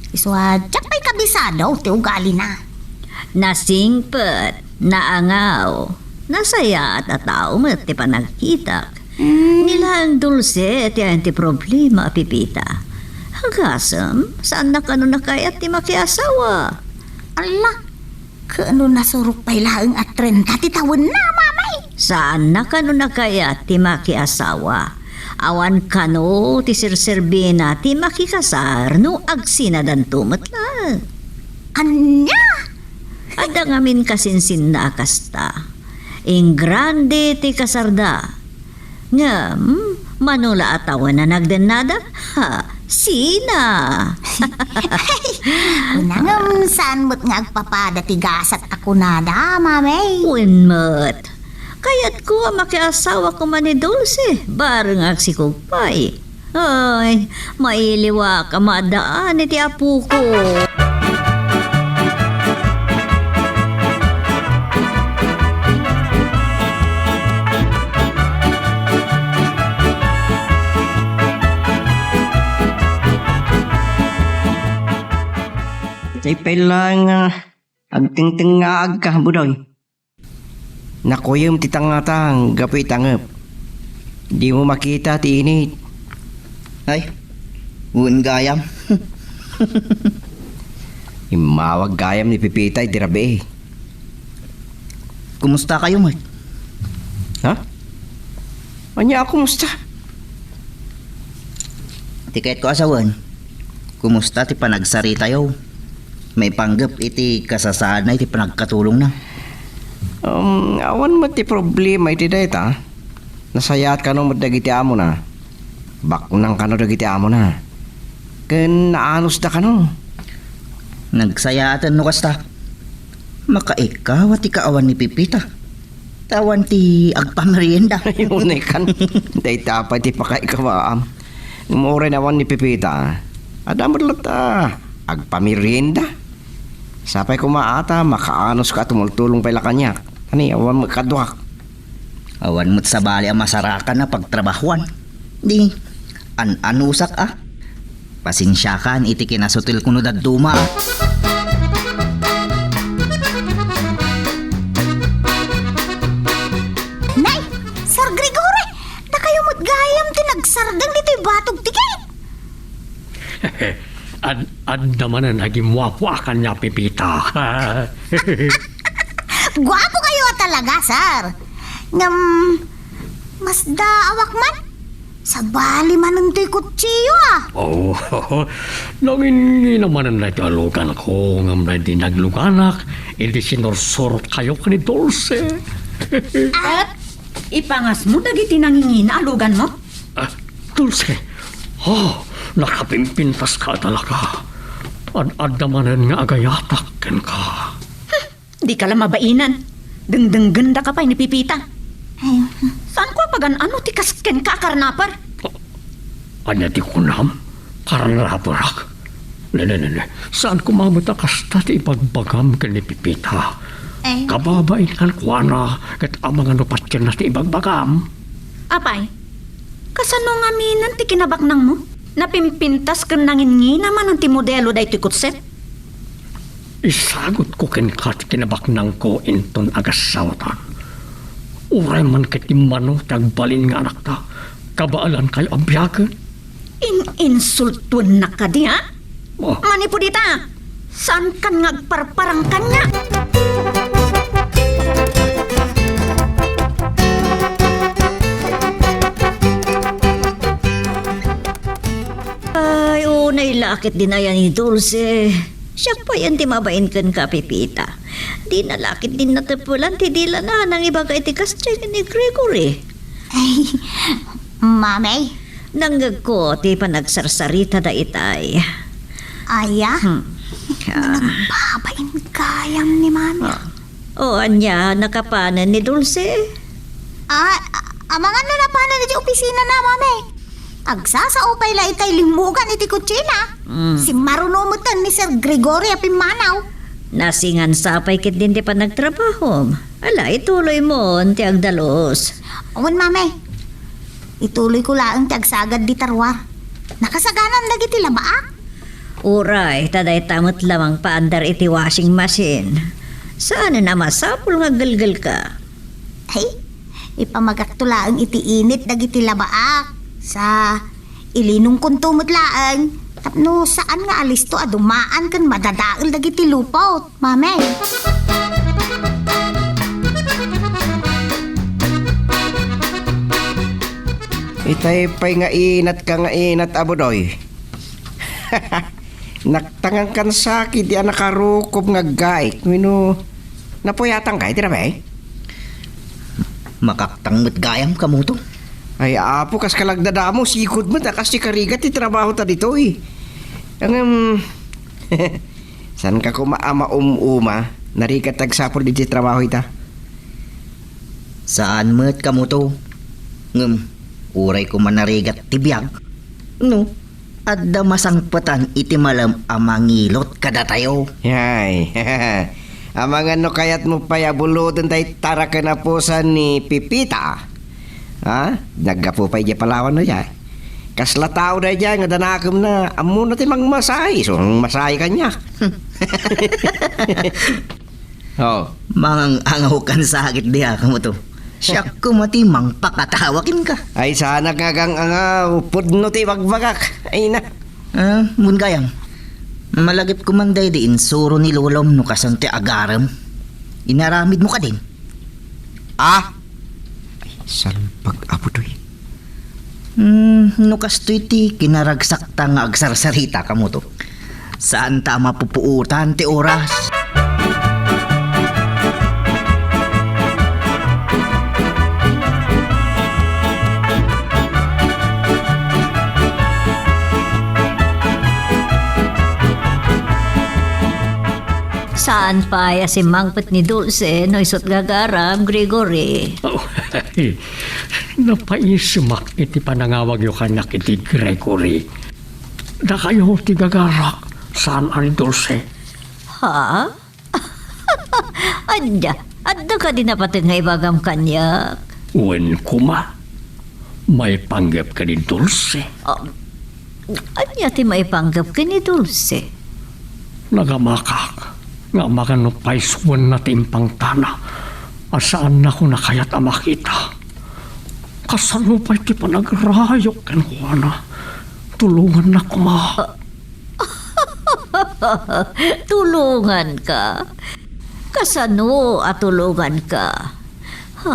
Isu a, diak pay kabisado ti ugalina. Nasingpet, naangaw, nasayaat a tao met ti panagkitak. Mm. Ni laeng Dulce ti ayan ti problema a Pepita. Agasem, saanna kano nakayat ti makiasawa. Ala, kano nasurok pay laeng a trenta ti tawenna, Mami? Saanna kano nakayat ti makiasawa. Awan kano ti serserbina ti makikasar no agsinadanto met laeng. Ania? Adda ngamin kasinsinna a kasta. Ingrande ti kasarda. Ngem, mano la a tawen a nagdennada? Ha, sina? Ay, kuna ngem saan met nga agpapada ti gasat a kunada, Mami? Wen met. Kayatko a makiasawa koma ni Dulce, bareng agsikog pay. Ay, mailiwak a maadaan iti apoko. Say pay laeng nga agtengtengngaagka, Budoy. Nakuyem ti tangatang gapu iti angep. Dimo makita ti init. Ay, wen gayam. Immawag gayam ni Pepita iti rabii. Kumusta kayo, Mark? Ha? Ania a kumusta? Ti kayatko a sawen, kumusta ti panagsaritayo maipanggep iti kasasaadna iti panagkatulongna? Um, awan met ti problema iti dayta. Nasayaat kano met dagiti amona. Baknang kano dagiti amona. Ken naanosda kano. Nagsayaaten no kasta. Makaikaw a ti kaawan ni Pepita. Awan ti agpamerienda. Ay, unay kan. Dayta pay ti pakaikawaam. Ngem uray awan ni Pepita, adda met latta agpamerienda. Sapay koma a ta makaanoska a tumultulong pay la kaniak. Ani, awan met kaduak. Awan met sabali a masarakan a pagtrabahuan. Di, an-anusak a. Pasensiakan iti kinasutelko no dadduma. Nay, Sir Gregory, dakayo met gayam ti nagsardeng ditoy batog ti gate. Ad-, adda manen a gimmuapuakan ni Pepita. Guapo kayo a talaga, sir. Ngem, masdaawak man. Sabali manen toy kutsiyo, a. Oh, nangingina manen daytoy a luganko, ngem daydi nagluganak, idi sinursurot kayo ken ni Dulce. At ipangasmo dagiti nangingina a luganmo? Ah, Dulce, oh, nakapimpintaska a talaga. Ad-adda manen nga agayatak kenka. Dika la mabainan. Dengdenggendaka pay ni Pepita. Ay. Saanko a pagan-ano ti kas kenka a karnaper? Ania ti kunam? Karnaperak? Ne, ne, ne, ne. Saan koma met a kasta ti ibagbagam ken ni Pepita. Ay. Kababain kenkuana, ket amangan no patienna ti ibagbagam. Apay, kasano ngaminen ti kinabaknangmo? Napimpintas ken nangingina manen ti modelo daytoy kutsem? Isagutko kenka ti kinabaknangko inton agassaotan. Uray man ket immano ti agbalin nga anakta, kabaelankayo a biagen. In-insultuennak kadi, a? Oh. Manipud ita, saankan nga agparparang kaniak? Ay, unay la ket dinayan ni Dulce. Siak payen ti mabain kenka, Pepita. Dina la ket din nateppelan ti dila nanang ibaga iti kasdiay ken ni Gregory. Ay, Mami. Nangngegko ti panagsarsaritada itay. Aya? Hmm. Ah. Nagbabain gayam ni Mami. Ah. O, ania, nakapanen ni Dulce? Ah, a-, amangan no napanen iti opisina na, Mami. Agsasao pay la itay limmugan iti kutsina. Mm. Simmaruno metten ni Sir Gregory a pimmanaw. Nasingan sapay ketdin ti panagtrabahom. Ala, ituloymon ti agdalus. Wen, Mami. Ituloyko laeng ti agsagad dita rua. Nakasaganan dagiti labaak? Uray, ta dayta met la mangpaandar iti washing machine. Saanen a masapul nga aggelgelka. Ay, ipamagakto laeng iti init dagiti labaak. Sa ilinongkonto met laeng, tapno saan nga alisto a dumaan ken madadael dagiti lupot. Mame. Itay pay nga inatka nga inat, Abudoy. Naktangan kan sakit di a nakarukob nga aggaik, wenno napuyatan ka iti rabii? Makaktang met gayam, Kamuto. Ay, Apo, kas kalagdadamo, sikod met a kas ti karigat ti trabaho ta ditoy. Ngem, saan ka koma a maum-uma? Narigat ti agsapul iti trabaho ita. Saan met, Kamuto. Ngem, uray koma narigat ti biag, no, adda masangpetan iti malem a mangilot kadatayo. Yay. Amangan no kayatmo pay a buloden dayta raken a pusan ni Pipita. Ha? Naggapu pay diay Palawan no diay. Kasla tao daydiay nga danakemna, ammona ti mangmasahi, so mangmasahi kaniak. Oh. Mangang-angaw kan sakit diay, Kamuto. Siak koma ti mangpakatawa kenka. Ay, saanak nga agang-angaw. Pudno ti ibagbagak. Ay na. Ah, Bun gayam. Malagip koman daydi insuro ni lolom no kasan ti agarem. Inaramidmo kadin? Ah? Ay, salpag, Abudoy. Hmm, no kastoy ti kinaragsakta nga agsarsarita, Kamuto, saanta a mapupuotan ti oras. Saan pay a simmangpet ni Dulce no isut' gagaram, Gregory? Oh, napaisemak iti panangawagyo kaniak iti Gregory. Dakayo ti gagarak, saan a ni Dulce. Ha? Ania, adda kadi napateg nga ibagam kaniak? Wen koma, maipanggep ken ni Dulce. Ah, ania ti maipanggep ken ni Dulce? Nagamakak nga amangan no paysuenna ti impangtana a saannakon a kayat a makita. Kasano pay ti panagrayok kenkuana? Tulongannak koma. Ah, Tulonganka? Kasano a tulonganka?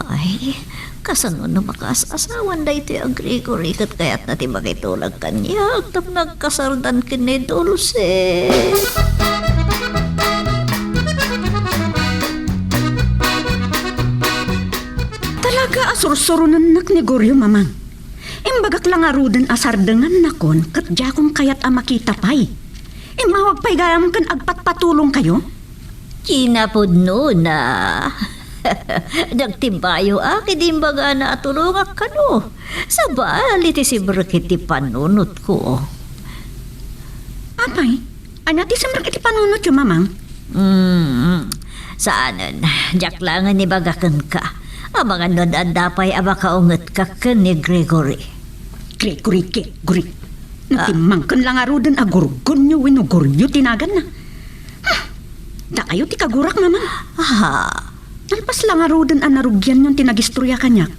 Ay, kasano no makaas-asawan daytoy a Gregory ket kayatna ti makitulag kaniak tapno agkasardan ken ni Dulce? Talaga a sursuronennak ni Goryo, Mamang. Imbagak la ngaruden a sardengannakon ket diakon kayat a makita pay. Immawag pay gayam ken agpatpatulongkayo? Kinapudnona. Nagtimbayo a ket imbagana a tulongak kano. Sabali ti simrek iti panunotko. Apay, ania ti simrek iti panunotyo, Mamang? Mm, saanen, diak laengen ibaga kenka. Amangan no adda pay a makaungetka ken ni Gregory. Gregory, Gregory. No Ah. timmangken la ngaruden a Gorgonyo wenno Goryo ti naganna. Hmm. Dakayo ti kagurak, Mamang. Ah. Nalpas la ngaruden a narugianyon ti nagistorya kaniak.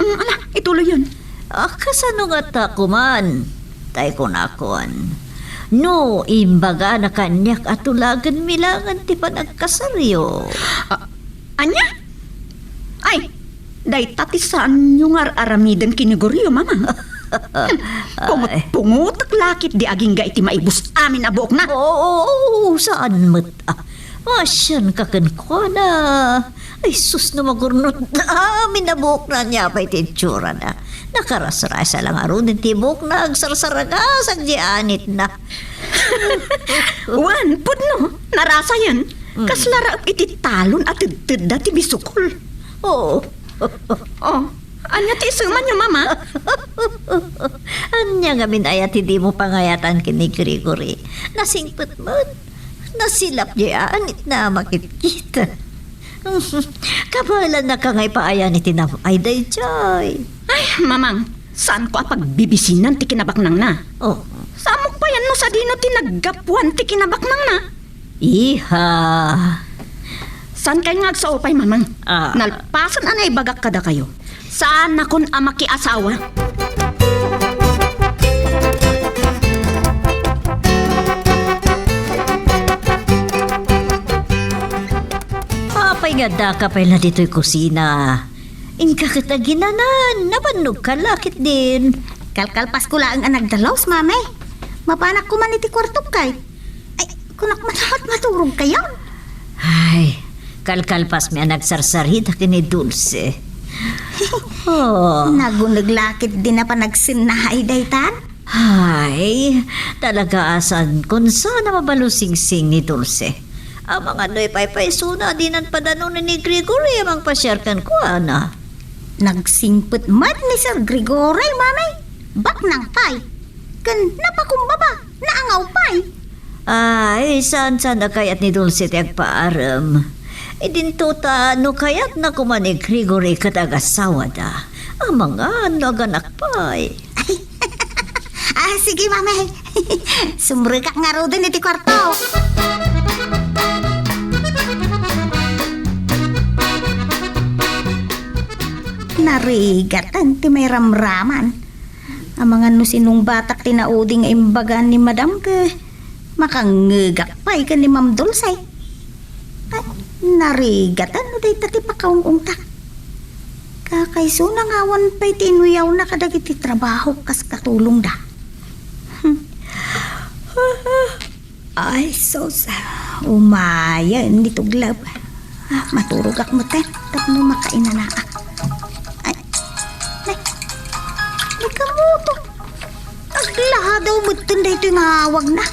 Mm, ala, ituloyyon. Ah, kasano ngata koman? Tay kunakon, no imbagana kaniak a tulagenmi laengen ti panagkasaryo. Ah, ania? Ay, dayta ti saanyo nga ar-aramiden ken ni Goryo, Mamang. Hmm, pungot-pungotek la ketdi agingga iti maibus amin a buokna. Oo, saan met. Ah, pasianka kenkuana. Ay, sus, no magurnot na amin a buokna, ania pay ti itsurana? Nakarasrasa la ngaruden ti buokna, agsarsaragasag di anitna. Wen, pudno, narasayen. Mm. Kasla raep iti talon a tedtedda ti bisukol. Oo. Oh, ania ti isemanyo, Mama? Ania ngamin aya ti dimo pangayatan ken ni Gregory? Nasingpet met. Nasilap di anitna a makitkita. Kabaelannaka nga ipaayan iti nam-ay daydiay. Ay, Mamang, Saanko a pagbibisinan ti kinabaknangna. Oh. Saanmo pay no sadino ti naggapuan ti kinabaknangna. Iha. Saan kay nga agsao pay, Mamang? Ah. Nalpasen a naibagak kadakayo. Saanakon a makiasawa. Apay nga addaka pay la ditoy kusina? Inka ket aginanan, nabannogka la ketdin. Kalkalpasko laeng a nagdalus, Mami. Mapanak koman iti kuartok kay. Ay, kunak met a maturogkayo. Ay, kalkalpasmi a nagsarsarita ken ni Dulce. Oh. Naguneg la ketdin a panagsennaay daytan? Ay, talaga a saankon saan a mabalusingsing ni Dulce. Amangan no ipaypaysona a dinan padanonen ni Gregory a mangpasiar kenkuana. Nagsingpet met ni Sir Gregory, Mami. Baknang pay. Ken napakumbaba, naangaw pay. Ay, saan, saan a kayat ni Dulce ti agpaarem. Idinto ta no kayatna koma ni Gregory ket agasawada. Amangan no aganak pay. Ah, sige, Mami. Sumrekak ngaruden iti kuarto. Narigaten ti mairamraman. Amangan no sinungbatak ti naudi nga imbagan ni Madam ket makangngegak pay ken ni Ma'am Dulce. Ay, narigaten no dayta ti pakaung-ungtak. Kakaisuna nga awan pay ti inuyawna kadagiti trabaho kas katulongda. Hmm. Ay, sus. Umayen ni Tuglab. Ah, maturogak metten tapno makainanaak. Ay, ay, ni Kamuto. Agladaw metten daytoy nga awagna.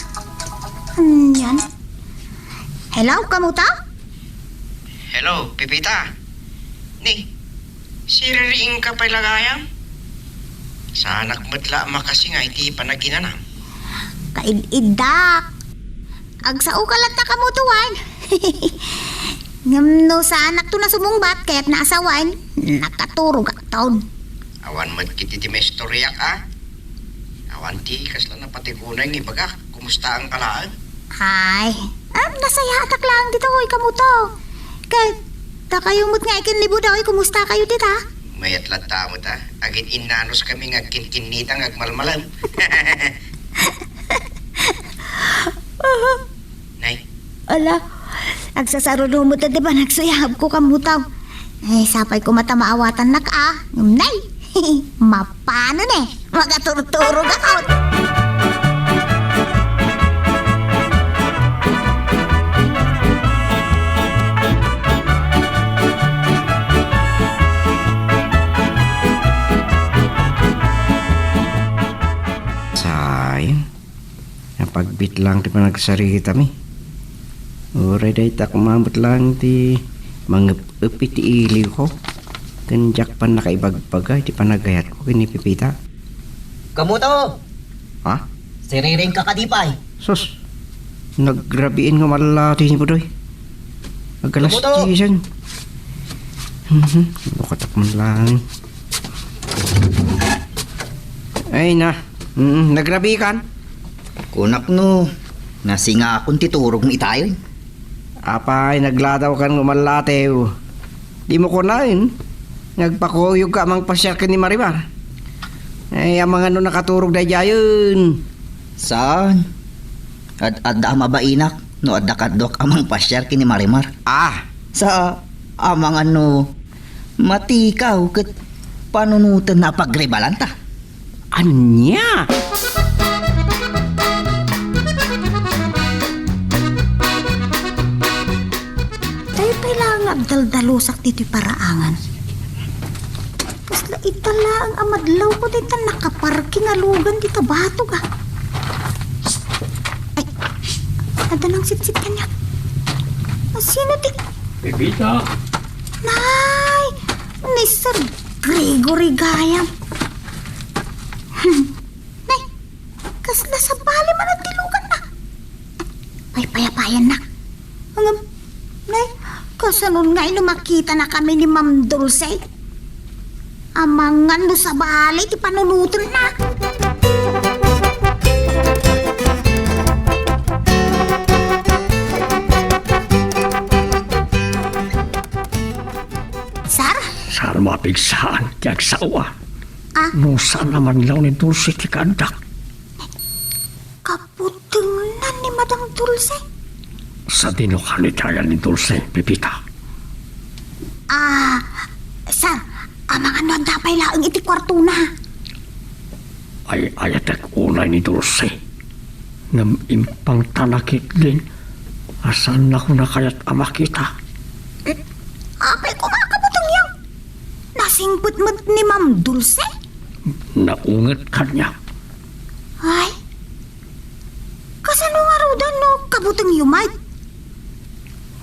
Anian? Hello, Kamuto? Hello, Pepita. Ni, siririingka pay la gayam? Saanak met la a makasinga iti panaginanam. Kaid-iddak. Agsaoka latta, Kamuto, wen. Ngem no saanakto a sumungbat, kayatna a sawen, nakaturogakton. Awan met ketdi ti maistoriak a. Awan ti kasla napatigunay nga ibagak. Kumustaanka laeng? Ay, ah, nasayaatak laeng ditoy, Kamuto. Ket, dakayo met nga iken ni Budoy, kumustakayo dita? Mayat latta met a. Agin-innanuskami nga agkinkinnita nga agmalmalem. Nay. Ala, agsasaruno met ti panagsuyabko, Kamuto. Ay, sapay koma ta maawatannak a. Nay, mapano ne? Magaturturogakon. Sayang. Napagbit laeng ti panagsaritami. Uray dayta koma met laeng ti mangep-ep iti iliwko. Ken diak pay nakaibagbaga iti panagayatko ken ni Pepita. Kamuto! Ha? Siriringka kadi pay? Sus! Nagrabiin nga malati ni Budoy. Agalas Kamuto! Diesen. Mhm, lukatak man laeng. Ay na. Mm, nagrabikan? Kunak no, nasingakon ti turogmo itayon. Apay, nagladawkan nga umallatew. Dimo kunaen, nagpakuyogka a mangpasiar ken ni Marimar. Ay, amangan no nakaturog daydiayen. Saan? Ad-adda a mabainak no adda kaduak a mangpasiar ken ni Marimar. Ah! Sa amangan no matikaw ket panunotenna a pagribalanta. Ania? Daytoy laeng nga agdaldalusak ditoy paraangan. Kasla ita laeng a madlawko dayta nakaparking a lugan dita batog, a. Ay, adda nangsipsip kaniak. A, sino ti Pepita! Nay! Ni Sir Gregory gayam. Hmm. Nay, kasla sabali man ti luganna. Paypayapayannak. Ngem, nay, kasanon ngay no makitanakami ni Ma'am Dulce? Amangan no sabali ti panunotenna. Sir? Saan mapigsaan ti agsao? Ah? No saan a manlaw ni Dulce ti kaandak. Kabutengnan ni Madam Dulce. Sadino kano ti ayan ni Dulce, Pepita? Ah, sir, amangan no adda pay laeng iti kuartona. Ay-ayatek unay ni Dulce. Ngem impangta nakitdin a saannakon a kayat a makita. Eh, apay koma a kabutengyo? Nasingpet met ni Ma'am Dulce? Naunget kaniak. Ay, kasano ngaruden no kabutengyo met?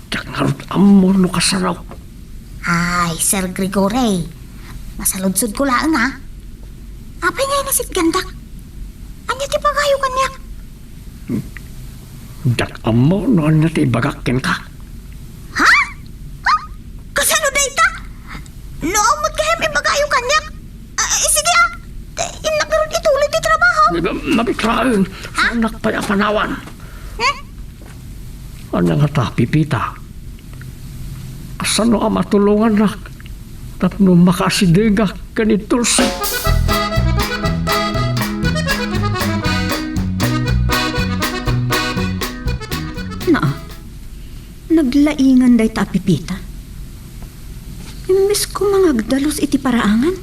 Diak ngarud ammo no kasano. Ay, Sir Gregory, masaludsodko laeng, a. Apay nga inasitgandak? Ania ti ibagayo kaniak? Diak ammo no ania ti ibagak kenka. Ha? Ha? Kasano dayta? No awan met gayam ibagayo kaniak? Ah, eh, sige, a. Eh, innak ngarud ituloy ti trabaho. Mabit laeng. Ha? Saannak pay a panawan. Hmm? Ania ngata, Pepita? Kasano a matulongannak tapno makaasidegak ken ni Dulce? Naa, naglaingan dayta a Pepita. Imbes koma nga agdalus iti paraangan.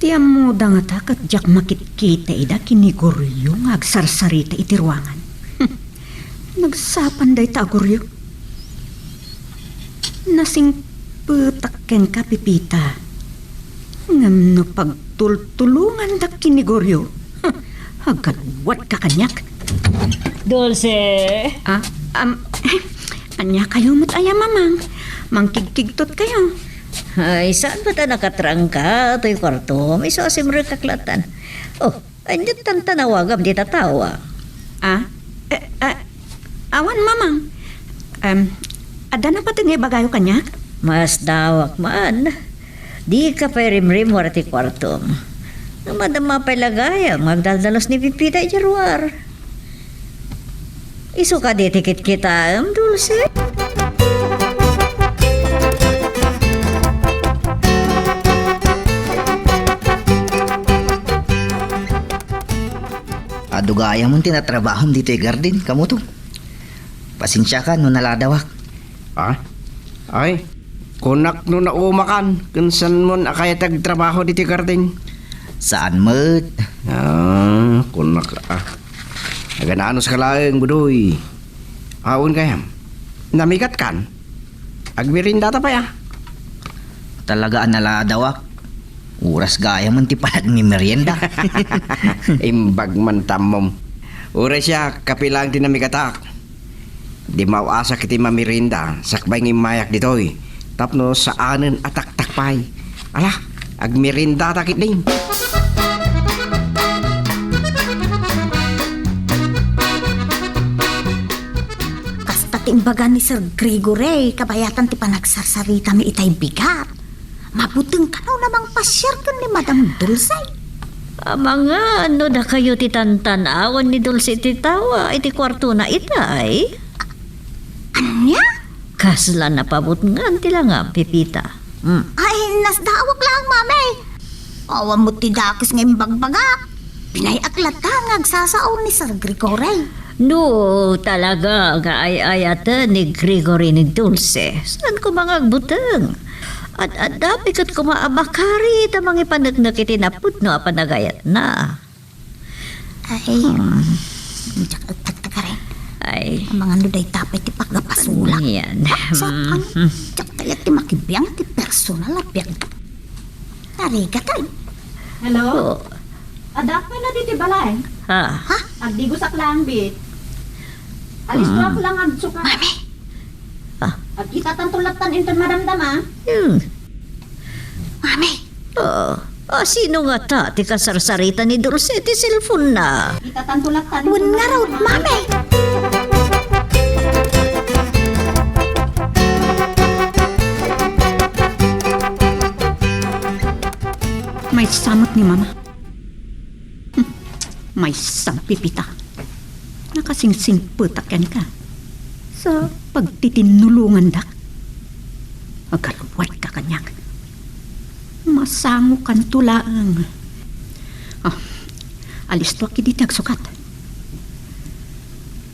Ti ammoda ngata ket diak makitkita ida ken ni Goryo nga agsarsarita iti ruangan. Nagsapan dayta a Goryo. Nasingpetak kenka, Pepita. Ngem no pagtultulongandak ken ni Goryo, agkadwatka kaniak. Dulce! Ah, am, ania kayo met aya, Mamang? Mangkigkigtot kayo. Ay, saan ba ta nakatrangka toy kuartom? Isu a simrekak latan. Oh, ania ti tantanawagam ti tatawa? Ah? Eh, eh, awan, Mamang. Em, adda napateg nga ibagayo kaniak? Masdawak man. Dika pay rimrimmuar iti kuartom. Ngem madama pay la gayam nga agdaldalus ni Pepita idiay ruar. Isu kadi ti kitkitaem, Dulce? Adu gayam ti natrabahom ditoy garden, kamoto. Pasensiakan no naladawak. Ah? Ay, kunak no naumakan, ken saanmon a kayat agtrabaho ditoy garden? Saan met. Ah, kunak, ah. Agan-anuska laeng, Budoy. Awan gayam. Namigatkan? Agmeriendata pay, a. Talaga a naladawak. Oras gayam ti panagmemerienda. Imbag man ta ammom. Uray siak, kape laeng ti namigatak. Dimmaw-asak iti mamerienda, sakbay nga immayak ditoy, tapno saanen a taktak pay. Ala, agmeriendata ketdin. Kasta ti imbaga ni Sir Gregory, kabayatan ti panagsarsaritami itay bigat. Mabuteng kano a mangpasiar ken ni Madam Dulce. Amangan no dakayo ti tantan-awan ni Dulce iti tawa iti kuartona itay. Ania? Kasla napabutngan ti langam, Pepita. Hmm. Ay, nasdawak laeng, Mami. Awan met ti dakes nga imbagbagak. Pinay-ak latta nga agsasao ni Sir Gregory. No talaga nga ay-ayaten ni Gregory ni Dulce, saan koma nga agbuteng? Ad-adda pay ket koma a makarit a mangipaneknek iti napudno a panagayatna. Ay, hmm. Diak agtagtagaren. Ay. Amangan no dayta pay ti pagapasolak. Yan. Saan? Hmm. Diak kayat ti makibiang ti personal a biagda. Narigat, ay. Hello? Oh. Adda pay la ditoy balay? Ha? Ha? Agdigosak laeng, Bit. Alisto, hmm, ako lang agsuka. Mami! Ah. Agkitatanto lattan inton madamdama. Hmm. Mami! Ah, ah, sino ngata ti kasarsarita ni Dulce ti cellphone-na? Agkitatanto lattan inton madamdama. Wen ngarud, Mami! Maysa met ni Mama. Hmm, maysa, Pepita. Nakasingsingpetak kenka. Sa pagtitinnulongandak. Agalwadka kaniak. Masangokanto laeng. Ah, alistoak idi ti agsukat.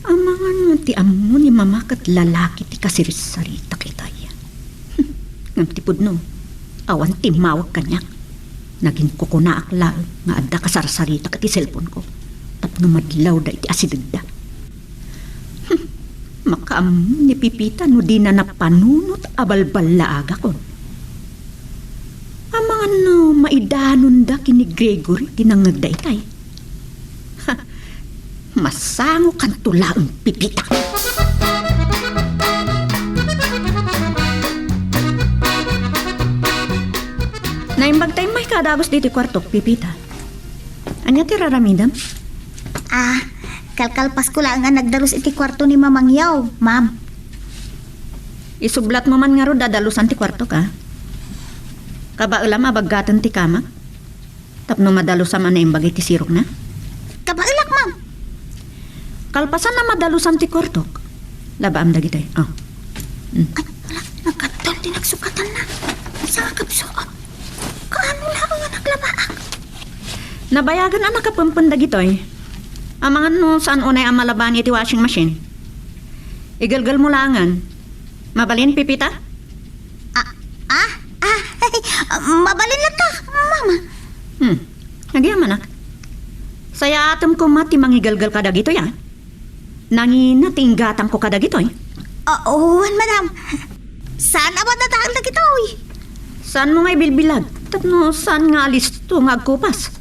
Amangan no ti ammo ni Mama ket lalaki ti kasirissaritak itay. Ngem ti pudno, awan timmawag kaniak. Naginkukunaak laeng nga adda kasarsaritak iti cellphone-ko tapno madlawda iti asidegda. Hmm, makaammo ni Pepita no dina napanunot a balballaagakon. Amangan no maidanonda ken ni Gregory ti nangngegda itay. Ha, masangokanto laeng, Pepita. Naimbag ta immayka a dagus ditoy kuartok, Pepita. Ania ti raramidem? Ah, kalkalpasko laeng a nagdalus iti kuarto ni Mamangyaw, ma'am. Isublatmo man ngarud a dalusan ti kuartok, a? Kabaelam a baggaten ti kamak tapno madalusam a naimbag iti sirokna? Kabaelak, ma'am. Kalpasan a madalusam ti kuartok, labaam dagitoy. Oh. Mm. Ay, ala, nagkaddal ti nagsukatanna. Maysa nga kabsuot. Kaano laeng a naglabaak? Nabayagen a nakapempen dagitoy. Amangan no saan unay a malabaan iti washing machine. Igelgelmo laengen. Mabalin, Pepita? Ah, ah, ah, mabalin latta, Mama. Hmm. Agyamanak. Sayaatem koma ti mangigelgel kadagitoy, a? Nangina ti inggatangko kadagitoy. Ah, wen, madam. Saan a madadael dagitoy? Saanmo nga ibilbilag tapno saan nga alisto nga agkupas?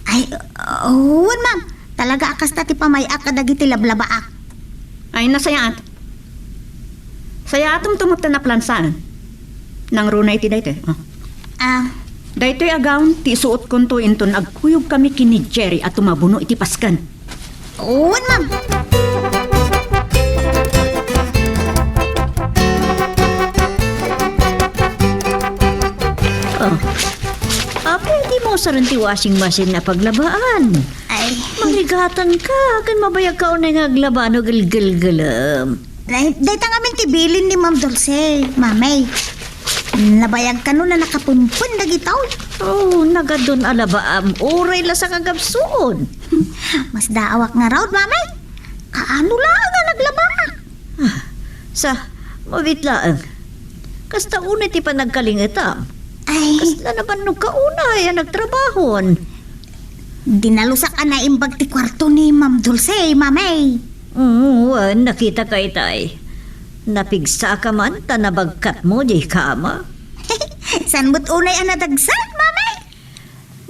Ay, wen, ma'am. Talaga a kasta ti pamay-ak kadagiti lablabaak. Ay, nasayaat. Sayaatem tumot ta naplansaen. Nangruna iti daytoy. Oh. Ah. Daytoy a gown ti isuotkonto inton agkuyogkami ken ni Jerry a tumabuno iti pasken. Wen, ma'am. Oh. Apay, dimo usaren ti washing machine a paglabaan? Ay. Mangigatanka, ken mabayagka unay nga aglaba no gelgelgelem. Ay, dayta ngamin ti bilin ni Ma'am Dulce, Mamay. Nabayag kano a nakapempen dagitoy. Oh, nagadun a labaam, uray la sa kagabsuon. Masdaawak ngarud, Mamay. Kaano laeng a naglabaak? Ah, sa, mabit laeng. Kasta unay ti panagkalingetam. Ay. Kasla nabannog ka unay a nagtrabahon. Dinalusak a naimbag ti kuarto ni Ma'am Dulce, Mamay. Mm, wen, nakitaka itay. Napigsaka man ta nabagkatmo diay kama. Saan met unay a nadagsa, Mamay?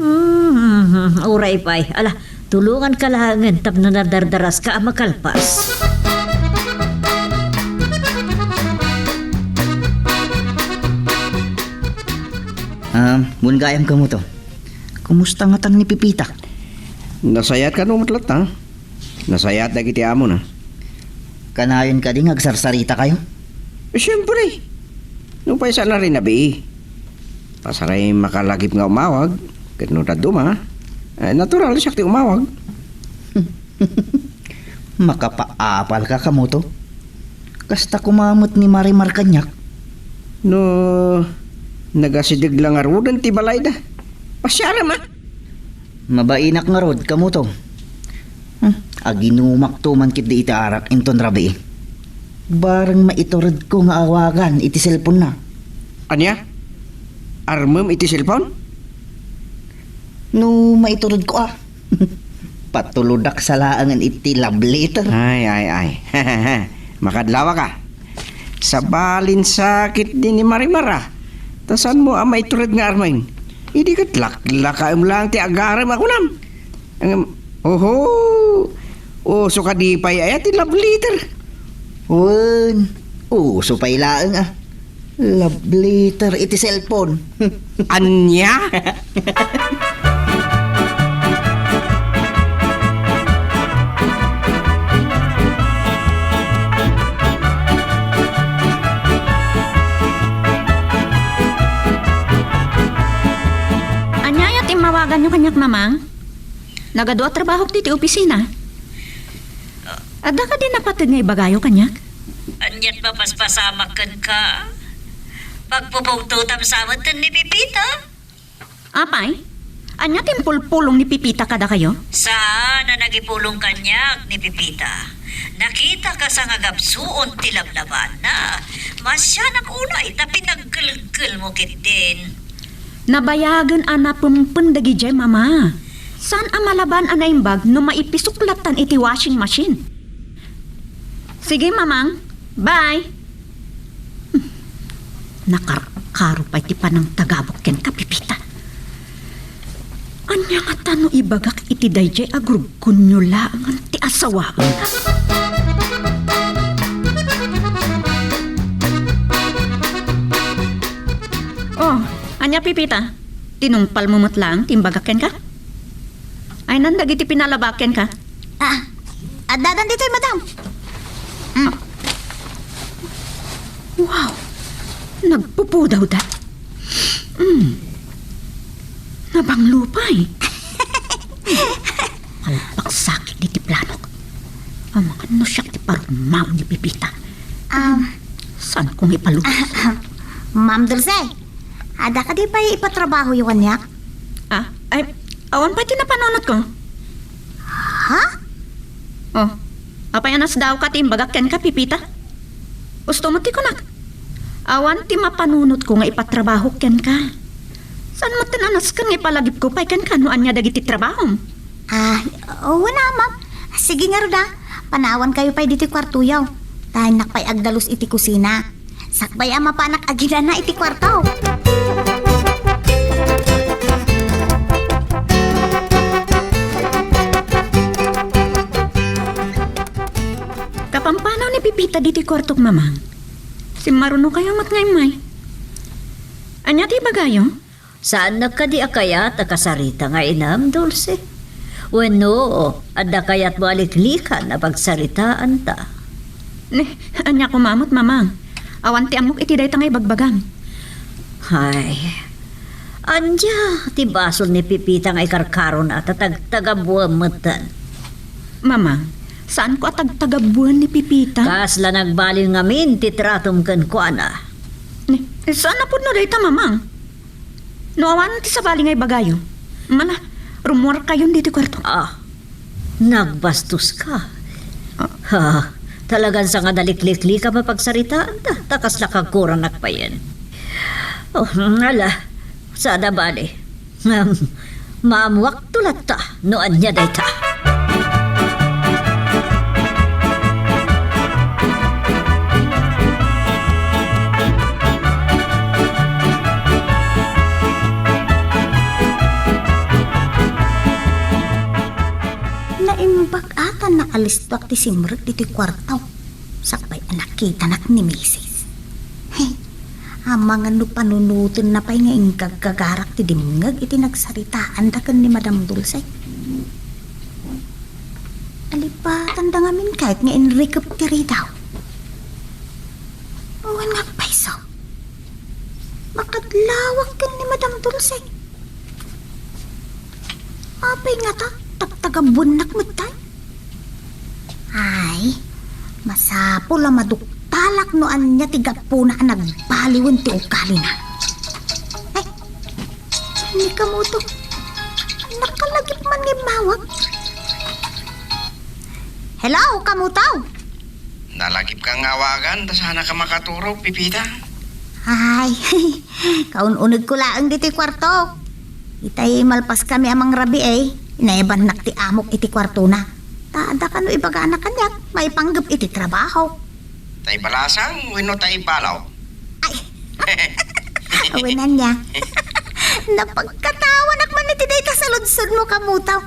Mm, uray pay. Ala, tulonganka laengen tapno nadardaraska a makalpas. Ah, wen gayam kamoto. Kumusta ngatan ni Pepita? Nasayaat kano met latta. Nasayaat dagiti amona. Kanayon kadi nga agsarsaritakayo? Eh, siempre. Nupay saan a rinabii. Pasaray makalagip nga umawag, ket no dadduma, eh, natural siak ti umawag. Makapaapalka, kamoto. Kasta koma met ni Marimar kaniak. No nagasideg la ngaruden ti balayda, pasiarem, a? Mabainak ngarud, kamoto. Hmm, aginumakto man ketdi iti arak inton rabii. Bareng maituredko nga awagan iti cellphone-na. Ania? Armem iti cellphone? No maituredko, a. Patulodak sa laengen iti love letter. Ay, ay, ay. Makadlawak, a. Sabali, sakit di ni Marimar, a. Ta saanmo a maitured nga armem? Idi ket laklakaem laeng ti agarem a kunam. Ngem, oho, uso kadi pay aya ti love letter? Wen, uso pay laeng, a. Love letter iti cellphone. Ania? Ania aya Kaniak, Mamang? Nagadu a trabahok ditoy opisina. Adda kadi napateg nga ibagayo kaniak? Ania't mapaspasamak kenka? Pagpupugtotam sa met ken ni Pepita? Apay, ania ti impulpulong ni Pepita kadakayo? Saan a nagipulong kaniak ni Pepita. Nakitaka sa nga gapsuon ti lablabanna. Masianak unay ta pinaggelgel mo ketdin. Nabayagen a napempen dagidiay, Mama. Saan a malaban a naimbag no maipisok lattan iti washing machine. Sige, Mamang. Bye. Hmm. Nakarkaro pay ti panangtagabok kenka, Pepita. Ania ngata no ibagak iti daydiay a grubkonyo laengen ti asawaem? Oh, ania, Pepita? Tinungpalmo met laeng ti imbagak kenka? Aynan dagiti pinalabak kenka? Ah, addadan ditoy, madam. Mm. Wow! Nagpupudawda. Mm. Nabanglo pay. Palpaksakit diti planok. Amangan no siak ti parumao ni Pepita. Um, Saan ko nga ipalubos? Ma'am Dulce, adda kadi pay ipatrabahoyo kaniak? Ah, ay, awan pay ti napanunotko. Ha? Oh, apay a nasdaawka ti imbagak kenka, Pepita? Usto met ti kunak. Awan ti mapanunotko nga ipatrabahok kenka. Saan met a nasken nga ipalagipko pay kenka no ania dagiti trabahom? Ah, wen a, ma'am. Sige ngarud a, panawankayo pay ditoy kuartoyo. Ta innak pay agdalus iti kusina. Sakbay a mapanak aginana iti kuarto. Kapampanaw ni Pepita ditoy kuartok, Mamang. Simmarunokayo met nga immay. Ania ti ibagayo? Saannak kadi a kayat a kasarita nga inam, Dulce? Wenno, adda kayatmo a liklikan a pagsaritaanta? Ne, ania koma met, Mamang? Awan ti ammok iti dayta nga ibagbagam. Ay, ania ti basol ni Pepita nga ikarkarona ta tagtagabuem metten? Mamang, saanko a tagtagabuan ni Pepita. Kasla nagbalin ngamin ti tratom kenkuana. Ne, saan a pudno dayta, Mamang? No awan ti sabali nga ibagayo, mala, rummuarkayon ditoy kuarto. Ah, nagbastoska. Ah. Ha, talagan sangad a likliklikam a pagsaritaanta, ta kasla kagkuranak payen. Oh, ala, sada bali. Ngem, maammuakto latta no ania dayta. Naimbag a ta naalistoak ti simrek ditoy kuarto. Sakbay a nakitanak ni Misis. Hey, amangan no panunotenna pay nga inggaggagarak ti dimngeg iti nagsaritaanda ken ni Madam Dulce. Alipatanda ngamin kayat nga inrikep ti ridaw. Wen nga agpayso, makadlawak ken ni Madam Dulce. Apay ngata, tagtagabuennak metten? Ay, masapul a maduktalak no ania ti gapuna a nagbaliwen ti ugalina. Ay, ni Kamuto, nakalagip man nga immawag. Hello, Kamuto! Nalagipka nga awagan, ta saanka makaturog, Pepita? Ay, kaun-unegko laeng ditoy kuartok. Itay malpaskami a mangrabii, inayabannak ti amok iti kuartona. Ta adda kano ibagana kaniak, maipanggep iti trabahok. Tay balasang wenno tay balaw? Ay, awan ania. Napagkatawanak man iti dayta saludsodmo, Kamuto.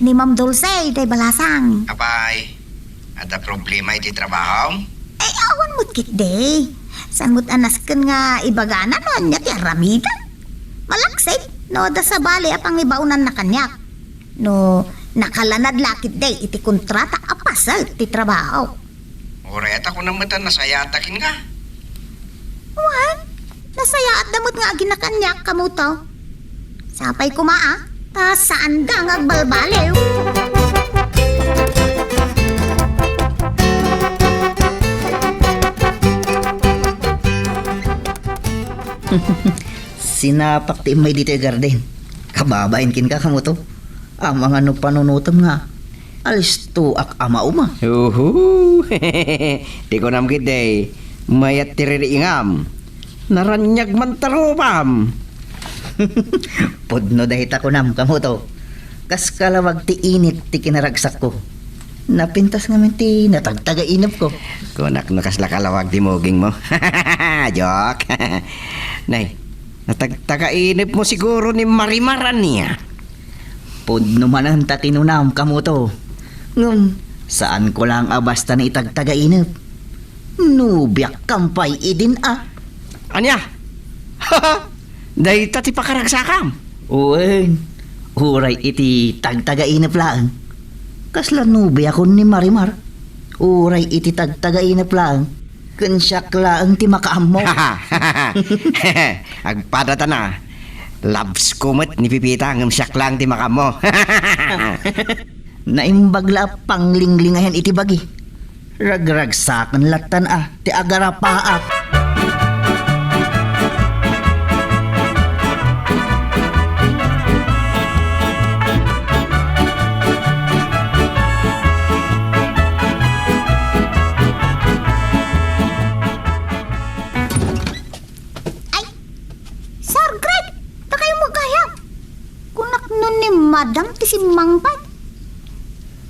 Ni Ma'am Dulce, tay balasang. Apay, adda problema iti trabahom? Ay, awan met ketdi. Saan met a nasken nga ibagana no ania ti aramidek? Malaksid no adda sabali a pangibaonanna kaniak. No nakalanad la ketdi iti kontrata a paset ti trabaho. Uray ta kunam met a nasayaatta kenka. Wen, nasayaatda met nga agina kaniak, Kamuto. Sapay koma a, Ta saanda nga agbalbaliw. Sinapak ti immay ditoy garden. Kababain kenka, kamoto. Amangan no panunotem nga alistoak a mauma. Uhu! Ti kunam ketdi, mayat ti ririingam. Naraniag man ta rupam. Pudno dayta kunam, kamoto. Kas kalawag ti init ti kinaragsakko. Napintas ngamin ti natagtagainepko. Kunak no kasla kalawag ti mugingmo. Joke. Nay, natagtagainepmo siguro ni Marimar ania? Pudno manen ta kinunam, kamoto. Ngem, saanko laeng a basta naitagtagainep. Nobiakkam pay idin a. Ania? Dayta ti pakaragsakam? Wen, uray iti tagtagainep laeng. Kasla nobiakon ni Marimar. Uray iti tagtagainep laeng. Ken siak laeng ti makaammo. Agpadatan a. Loves ko met ni Pipita ngem siak laeng ti makaammo. Naimbag la a panglinglingayan iti bagi. Ragragsaken lattan a ti agarapaak. Ay, Sir Greg, dakayo met gayam. Kunak no ni Madam ti simmangpet.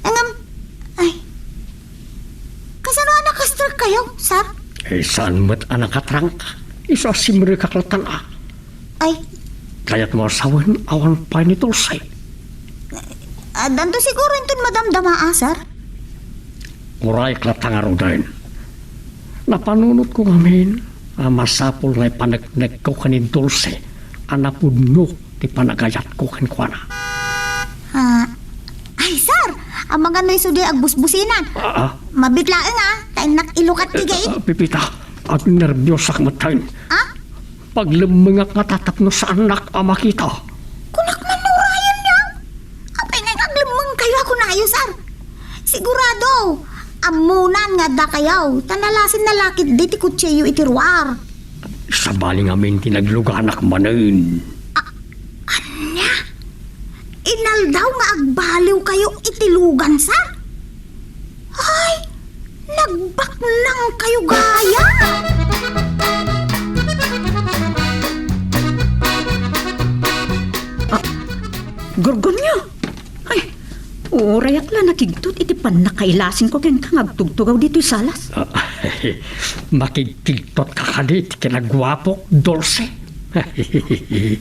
Ngem, ay, kasano a nakastrek kayo, sir? Eh, saan met a nakatrangka? Isu a simrekak lattan a. Ay. Kayatmo a sawen, awan pay ni Dulce. Addanto siguro inton madamdama a, sir? Uray, ket ta ngaruden. Napanunotko ngamin a masapul nga ipaneknekko ken ni Dulce a napudno ti panagayatko kenkuana. Ah, ay, sir! Amangan no isu diay agbusbusinan. Ah, ah. Mabiit laeng, ah, ta innak ilukat ti gai. Ah, Pipita, agnerbiosak metten. Ah? Paglemmengak ngata tapno saannak a makita. Kunak man no urayenyo. Apay nga aglemmengkayo a kunayo, sir? Sigurado, ammonan nga addakayo, ta nalasinna la ketdi ti kutsiyo iti ruar. Sabali ngamin ti nagluganak manen. A-, ania? Inaldaw nga agbaliwkayo iti lugan, sir? Ay, nagbaknangkayo gayam! Ah, Gorgonio! Ay, urayak la nakigtot iti pannakailasingko kenka nga agtugtugaw ditoy salas. Ah, makigkigtotka kadi iti kinaguapok, Dulce?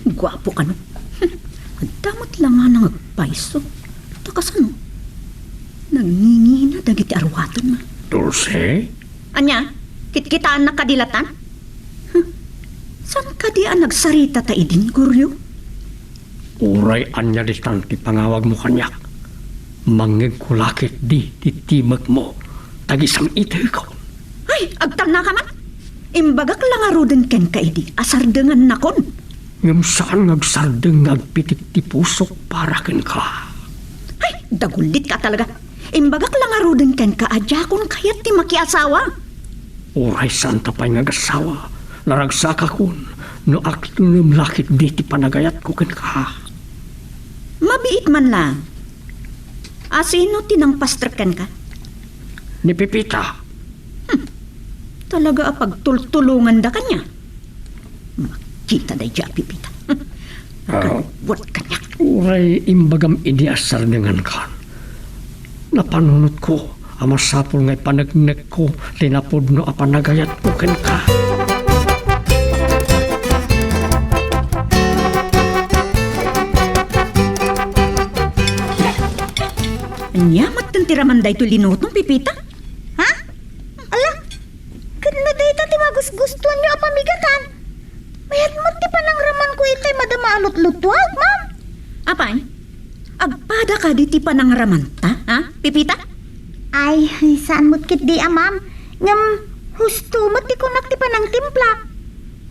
Guapo kano? Adda met la ngarud nga agpayso. Ta kasano? Nangingina dagiti aruatenna. Dulce? Ania? Kitkitaannak kadi lattan? Huh. Saan kadi a nagsarita ta idin, Goryo? Uray ania ditan ti pangawagmo kaniak, mangngegko la ketdi ti timekmo, ta agisam-itekon. Ay, agtalnaka man! Imbagak la ngaruden kenka idi a sardengannakon. Ngem saan nga agsardeng nga agpitik ti pusok para kenka. Ay, dagulitka talaga. Imbagak la ngaruden kenka a diakon kayat ti makiasawa. Uray saanta pay nga agasawa, naragsakakon no agtunem la ketdi ti panagayatko kenka. Mabiit man laeng. A sino ti nangpastrek kenka? Ni Pepita. Hmm. Talaga a pagtultulonganda kaniak. Makita daydiay a Pepita. Ah, nakaluat kaniak. Uray imbagam idi a sardengankan. Napanunotko a masapul nga ipaneknekko ti napudno a panagayatko kenka. Ania met ti raman daytoy linutom, Pepita? Ha? Ala, ket no dayta ti magusgustoanyo a pamigatan, mayat met ti panangramanko itay madama a lutlutuak, ma'am. Apay, agpada kadi ti panangramanta, ha, Pepita? Ay, saan met ketdi a, ma'am. Ngem, husto met ti kunak ti panangtimplak.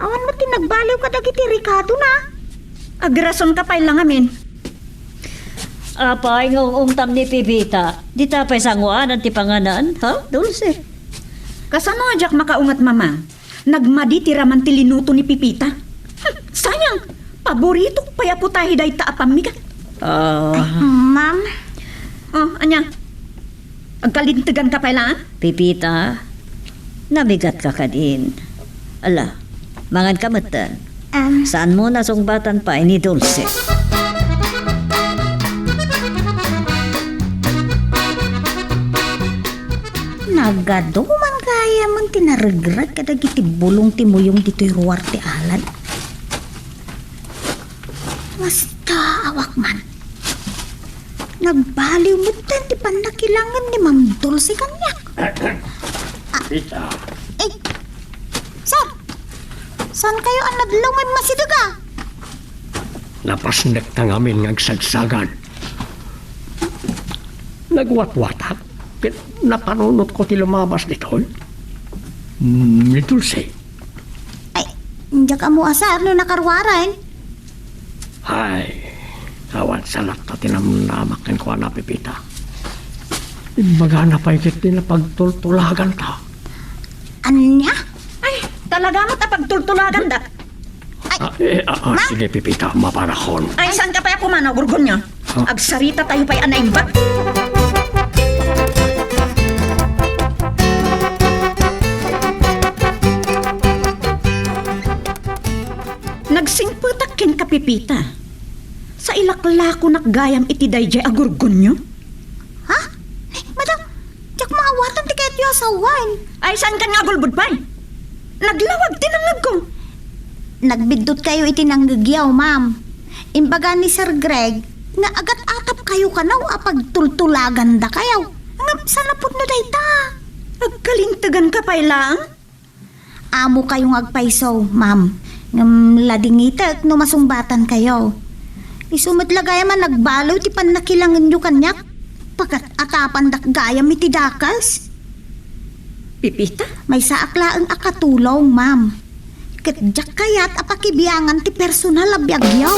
Awan met ti nagbaliw kadagiti rekadona. Agrasonka pay la ngamin. Apay nga ung-ungtam ni Pepita? Dita pay sanguanan ti panganan, ha, Dulce? Kasano a diak makaunget, Mama? Nagmadi ti raman ti linuto ni Pepita. Hmm, sayang! Paboritok pay a putahe dayta a pammigat. Ah. Ma'am? Oh, ania? Agkalintegan ka pay laeng? Pepita, nabigat ka kadin. Ala, mangan ka metten. Em. Saanmo nasungbatan pay ni Dulce? Nagadu man gayamen ti naregreg kadagiti bulong ti muyong ditoy ruar ti alad. Basta awak man. Nagbaliw metten ti pannakilangen ni Ma'am Dulce kaniak. Pita. Eh, sir, saan kayo a nadlungan masidega? Napasnekta ngamin nga agsagsagad. Nagwatwatak ket napanunotko ti lumabas ditoy. Mm, ni Dulce. Ay, diak ammo a saan no nakaruaren. Ay, awan sa latta ti namnamak kenkuana, Pepita. Imbagana pay ket ti napagtultulaganta. Ania? Ay, talaga met a pagtultulaganda. Ay, ah, eh, ah, ah, ma? Sige, Pepita, maparakon. Ay, saan ka pay a pumanaw, Gorgonio? Ah. Agsarita tayo pay a naimbag. Nagsingpetak kenka, Pepita. Sa ilaklakonak gayam iti daydiay a Gorgonio? Ha? Ay, madam, diak maawatan ti kayatyo a sawen. Ay, saan kan nga agulbod pay? Naglawag ti nangngegko. Nagbiddut kayo iti nangngegyo, ma'am. Imbaga ni Sir Greg nga agat-atap kayo kano a pagtultulaganda kayo. Ngem, saan a pudno dayta? Agkalintegan ka pay laeng? Amo kayo nga agpayso, ma'am. Ngem ladingitek no masungbatan kayo. Isu met la gayam a nagbaliw ti pannakilangenyo kaniak. Pagat-atapandak gayam iti dakes. Pepita? Maysaak laeng a katulong, ma'am. Ket diak kayat a pakibiangan ti personal a biagyo.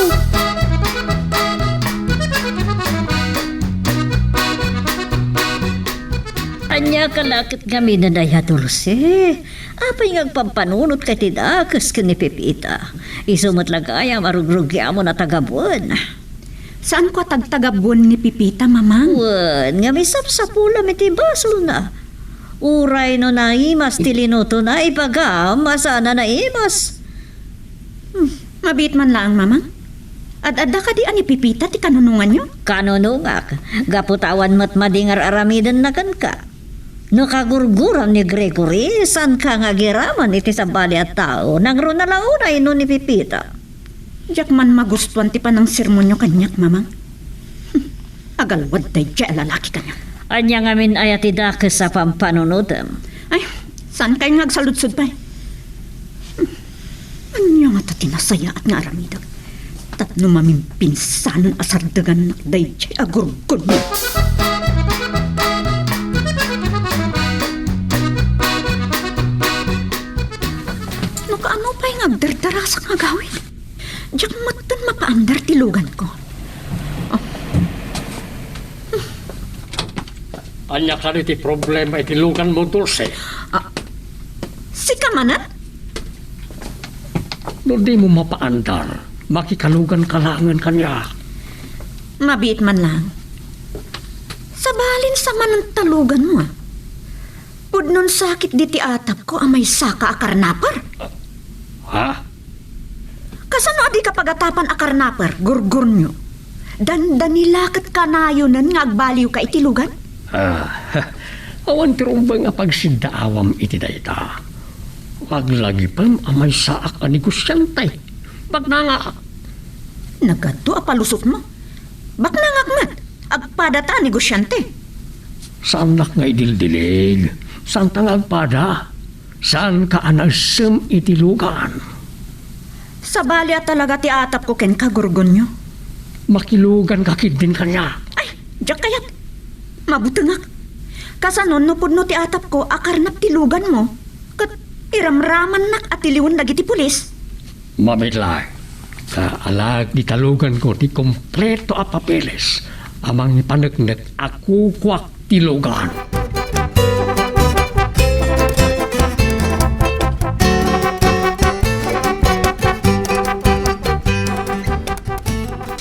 Ania ka la ket ngamin a Dulce? Apay nga agpampanunotka iti dakes ken ni Pepita? Isu met la gayam a rugrugiamon a tagabuen. Saanko a tagtagabuen ni Pepita, Mamang? Wen, nga misapsapulam iti basolna. Uray no naimas ti linutona, ibagam a saan a naimas. Hmm, mabiit man laeng, Mamang. Ad-adda kadi a ni Pepita ti kanunonganyo? Kanunongak, gapu ta awan met madi nga ar-aramidenna kenka. No kagurguram ni Gregory, saanka nga agiraman iti sabali a tao, nangruna la unay no ni Pepita. Diak man magustuan ti panangsermonyo kaniak, Mamang. Agalwad daydiay a lalaki kaniak. Ania ngamin aya ti dakes a pampanunotem? Ay, saankayo nga agsaludsod pay? Ania ngata ti nasayaat nga aramidek tapno mamimpinsanen a sardegannak daydiay a Gorgonio? No kaano pay nga agdardarasak nga agawid? Diak metten mapaandar ti luganko. Ah. Ania kadi ti problema iti luganmo, Dulce? Ah, sika manen? No dimo mapaandar, makikaluganka laengen kaniak. Mabiit man laeng. Sabalin sa manen ta luganmo, ah. Pudnon sakit diti atapko a maysaka a karnaper. Ha? Kasano a dika pagatapan a karnaper, Gorgonio? Dandani la ket kanayonen nga agbaliwka iti lugan? Ah, awan ti rumbeng a pagsiddaawam iti dayta. Aglagipem a maysaak a negosiante. Baknangak. Nagadu a palusotmo. Baknangak met. Agpadata a negosiante. Saannak nga idildilig. Saanta nga agpada. Saanka a naessem iti lugan. Sabali a talaga ti atapko kenka, Gorgonio. Makiluganka ketdin kaniak. Ay, diak kayat. Mabutengak. Kasano no pudno ti atapko a karnap ti luganmo, ket iramramannak a tiliwen dagiti pulis? Mabiit laeng. Ta alaek dita luganko ti kompleto a papeles a mangipaneknek a kukuak ti lugan.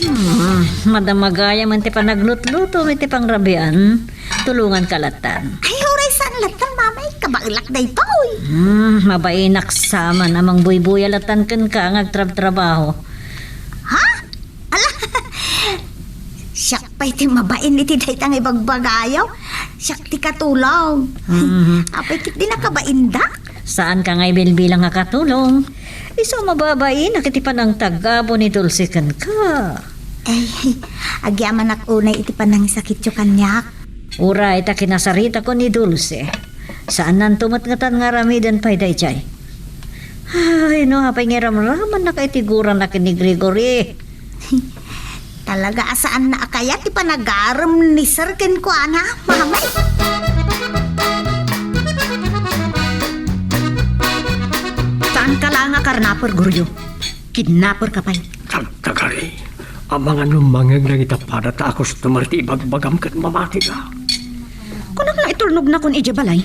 Hmm, madamagayam ti panaglutlutom iti pangrabian. Tulonganka lattan. Ay, uray saan lattan, Mama, ay, kabaelak daytoy. Hmm, mabainak sa man a mangbuybuya lattan kenka nga agtrabtrabaho. Ha? Ala, siak pay ti mabain iti dayta nga ibagbagayo. Siak ti katulong. Mhm. Apay ket di nakabainda? Saanka nga ibilbilang a katulong. Isu a mababainak iti panangtag-apo ni Dulce kenka. Ay, agyamanak unay iti panangisakityo kaniak. Uray ta kinasarita ko ni Dulce. Saannanto met ngatan nga aramiden pay daydiay. Ay, no, apay nga iramramannak iti gurana ken ni Gregory. Talaga a saanna a kayat ti panagarem ni Sir kenkuana, Mama. Saanka laeng a karnaper, Goryo. Kidnaperka pay. Tagtagari, amangan no mangngeg dagita padata a customer ti ibagbagam ket mamatiga. Kunak no itulnognakon idiay balay.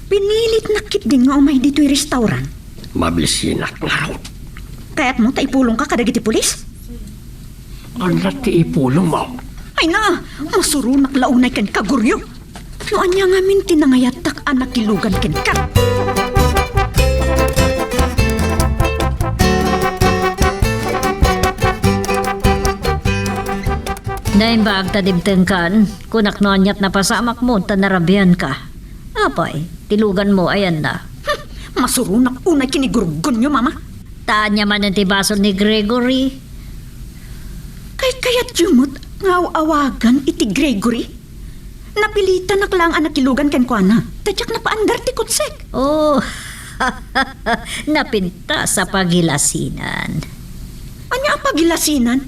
Pinilitnak ketdin nga umay ditoy restaurant. Mabisinak ngarud. Kayatmo ta ipulongka kadagiti pulis? Ania ti ipulongmo? Ay na, masuronak la unay kenka, Goryo. No ania ngamin ti nangayattak a nakilugan kenka. Naimbag ta dimtengkan, kunak no aniat napasamakmo ta narabianka. Apay, ti luganmo, ayanna? Hmm, masuronak unay ken ni Gorgonyo, Mama. Ta ania manen ti basol ni Gregory? Kaykayatyo met nga aw-awagan iti Gregory? Napilitanak laeng a nakilugan kenkuana, ta diak napaandar ti kutsek. Oh, napintas a pagilasinan. Ania a pagilasinan?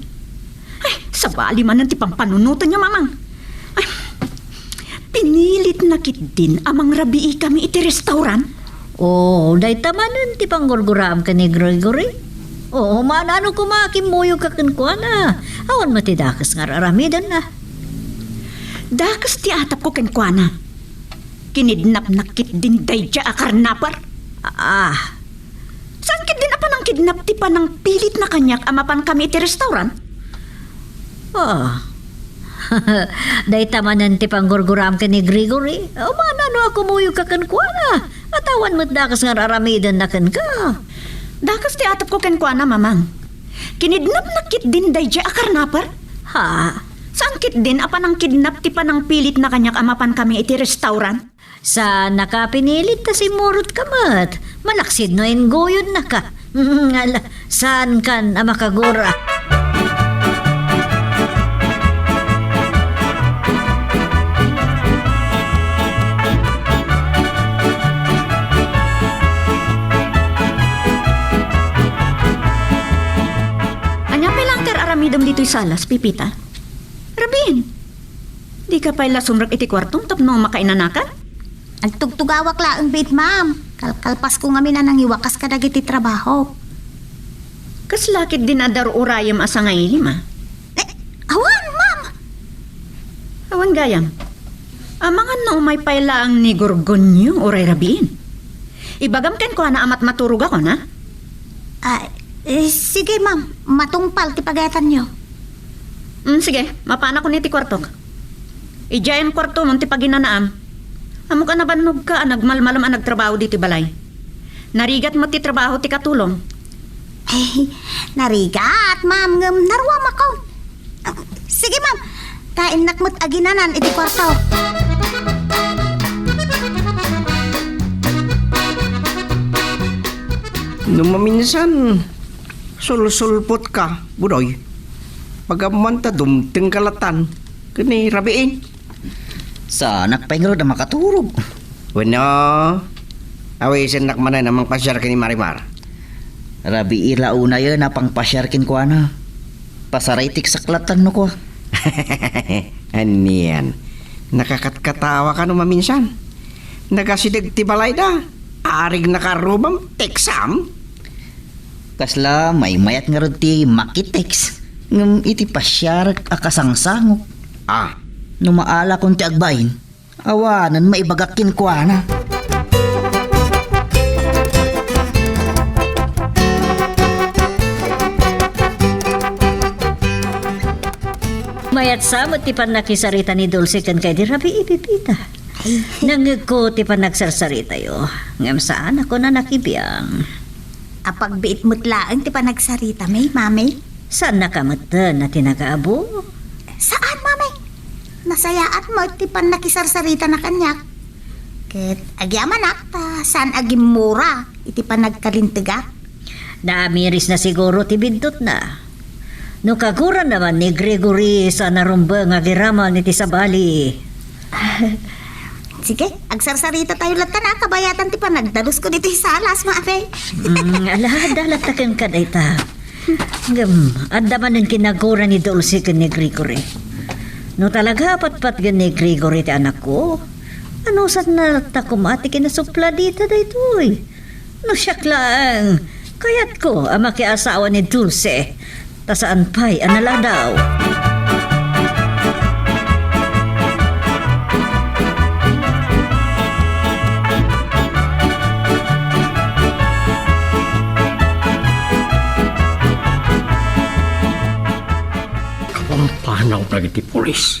Ay, sabali manen ti pampanunotenyo, Mamang. Ay, pinilitna ketdin a mangrabiikami iti restaurant. Oh, dayta manen ti panggurguraam ken ni Gregory? Oo, maanano koma a kimmuyogka kenkuana. Awan met ti dakes nga ar-aramidenna. Dakes ti atapko kenkuana. Kinidnapnak ketdin daydiay a karnaper. Ah. Saan ketdin a panangkidnap ti panangpilitna kaniak a mapankami iti restaurant? Ah. Dayta manen ti panggurguraam ken ni Gregory. Maanano a kumuyogka kenkuana? Awan met dakes nga ar-aramidenna kenka. Dakes ti atapko kenkuana, Mamang. Kinidnapnak ketdin daydiay a karnaper? Ha? Saan ketdin a panangkidnap ti panangpilitna kaniak a mapankami iti restaurant? Saannaka a pinilit ta simmurotka met. Malaksid no ingguyodnaka. Ala, saankan a makagura. Ania pay laeng ti ar-aramidem ditoy salas, Pepita? Rabiin, dika pay la sumrek iti kuartom tapno makainanakan? Agtugtugawak laeng biit, ma'am. Kalkalpasko ngamin a nangiwakas kadagiti trabaho. Kasla ketdin a dar-urayem a sangaili, ma? Eh, awan, ma'am. Awan gayam. Amangan no umay pay laeng ni Gorgonyo uray rabiin. Ibagam kenkuana a matmaturogakon, ha? Ah, eh, sige, ma'am. Matungpal ti pagayatanyo. Mm, sige, mapanakon iti kuartok. Idiayen kuartomon ti paginanaam. Ammok a nabannogka a nagmalmalem a nagtrabaho ditoy balay. Narigat met ti trabaho ti katulong. Ay, narigat, ma'am, ngem naruamakon. Ah, sige, ma'am. Ta innak met aginanan iti kuarto. No maminsan, sulsulpotka, Budoy. Pag-ammoan ta dumtengka latan ken ni Rabiin. Saanak pay ngarud a makaturog. Wenno, awisennak manen a mangpasiar ken ni Marimar. Rabii la unayen a pangpasiar kenkuana. Pasaray teksak latan no kua. Anian, nakakatkatawaka no maminsan. Nagasideg ti balayda. Arignaka rubam, teksam? Kasla maymayat ngarud ti makitext. Ngem iti pasiarek a kasangsangok, Ah. No maalakon ti agbain, awanen maibagak kenkuana. Mayat sa met ti pannakisarita ni Dulce ken kay di rabii, Pepita. Ay. Nangngegko ti panagsarsaritayo, ngem saan a kuna nakibiang. Apagbiit met laeng ti panagsarita, May, Mami. Saannaka metten a tinagabu? Saan, Mami. Nasayaat met ti pannakisarsaritana kaniak. Ket agyamanak ta saan a gimmura iti panagkalintegak. Naamirisna siguro ti biddutna. No kaguranna man ni Gregory, saan a rumbeng agiraman iti sabali. Sige, agsarsaritatayo latta a kabayatan ti panagdalusko ditoy salas, Mami. Mm, ala, adda latta kenka dayta. Ngem, adda manen kinagura ni Dulce ken ni Gregory. No talaga a patpatgen ni Gregory ti anakko, anusanna latta koma ti kinasupla dita daytoy? No siak laeng, kayatko a makiasawa ni Dulce, ta saan pay a naladaw. Kapampanaw dagiti pulis.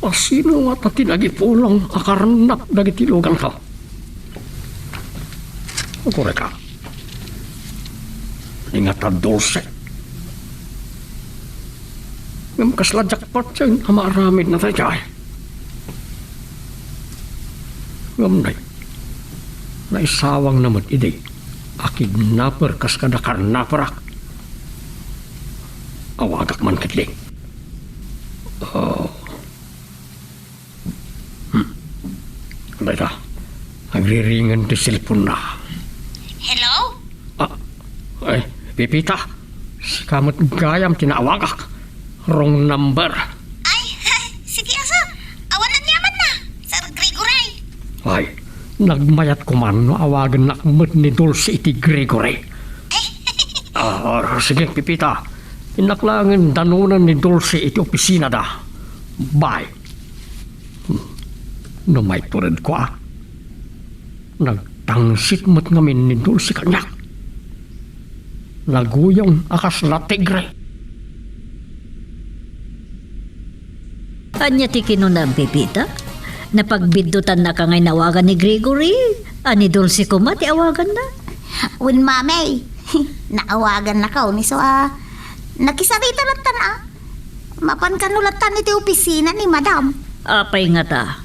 Asino ngata ti nagipulong a karnap dagiti luganto? Uray ka. Ni ngata Dulce. Ngem kasla jackpot a maaramidna daytoy. Ngem nay, naisawangna met idi a kidnapper kas kada karnapperak. Awagak man ketdi. Oh. Hmm. Dayta, agriringen ti cellphone-na. Hello? Ah, ay, Pepita, sika met gayam ti naawagak. Wrong number. Ay, ay, sige, asa? Awan aniamanna, Sir Gregory. Ay, nagmayat koman no awagennak met ni Dulce iti Gregory. Ay. Ah, ah, sige, Pepita. Innak laengen danonen ni Dulce iti opisinada. Bye. No maituredko a, nagtangsit met ngamin ni Dulce kaniak. Naguyong a kasla tigre. Ania ti kinunam, Pepita? Napagbiddutannak ngay nawagan ni Gregory? A ni Dulce koma ti awaganna? Wen, Mami. Naawagannaka, ni so a nakisarita latta a. Mapan kano latta iti opisina ni Madam. Apay ngata?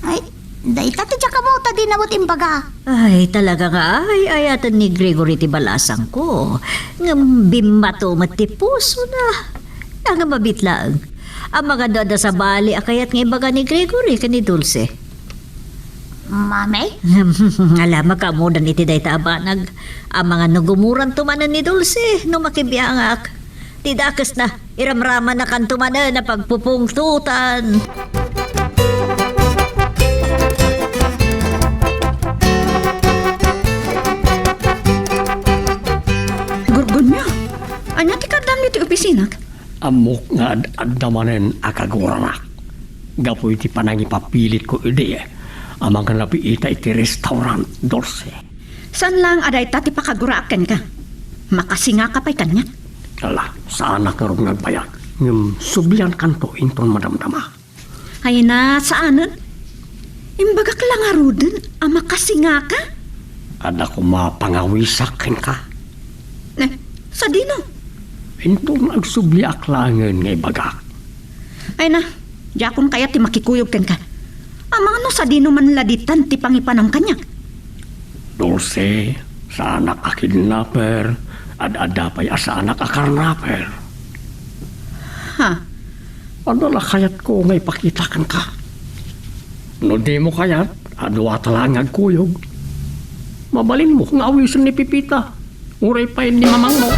Ay, dayta ti diak ammo ta dina met imbaga. Ay, talaga nga ay-ayaten ni Gregory ti balasangko. Ngem bimmato met ti pusona. Nangem mabiit laeng. Amangan no adda sabali a kayat nga ibaga ni Gregory ken ni Dulce. Mami? Ala, makaammodan iti dayta a banag. Amangan no gumuranto manen ni Dulce no makibiangak. Ti dakesna, iramramanakanto manen a pagpupungtotan. Gorgonio, ania ti kaddam iti opisinak? Ammok nga ad-adda manen a kaguranak. Gapu iti panangipapilitko idi a manganabiita iti restaurant, Dulce. Saan laeng a dayta ti pakaguraak kenka. Makasingaka pay kaniak. Ala, saanak ngarud nga agbayag. Ngem subliankanto inton madamdama. Ay na, saanen. Imbagak la ngaruden a makasingaka. Adda koma pangawisak kenka. Eh, sadino? Inton agsubliak laengen nga ibagak. Ay na, diakon kayat ti makikuyog kenka. Amangan no sadino man la ditan ti pangipanam kaniak. Dulce, saanak a kidnapper, ad-adda pay a saanak a karnapper. Ha? Adda la kayatko nga ipakita kenka. No dimo kayat, adua ta laeng nga agkuyog. Mabalinmo nga awisen ni Pepita. Uray pay ni mamangmo.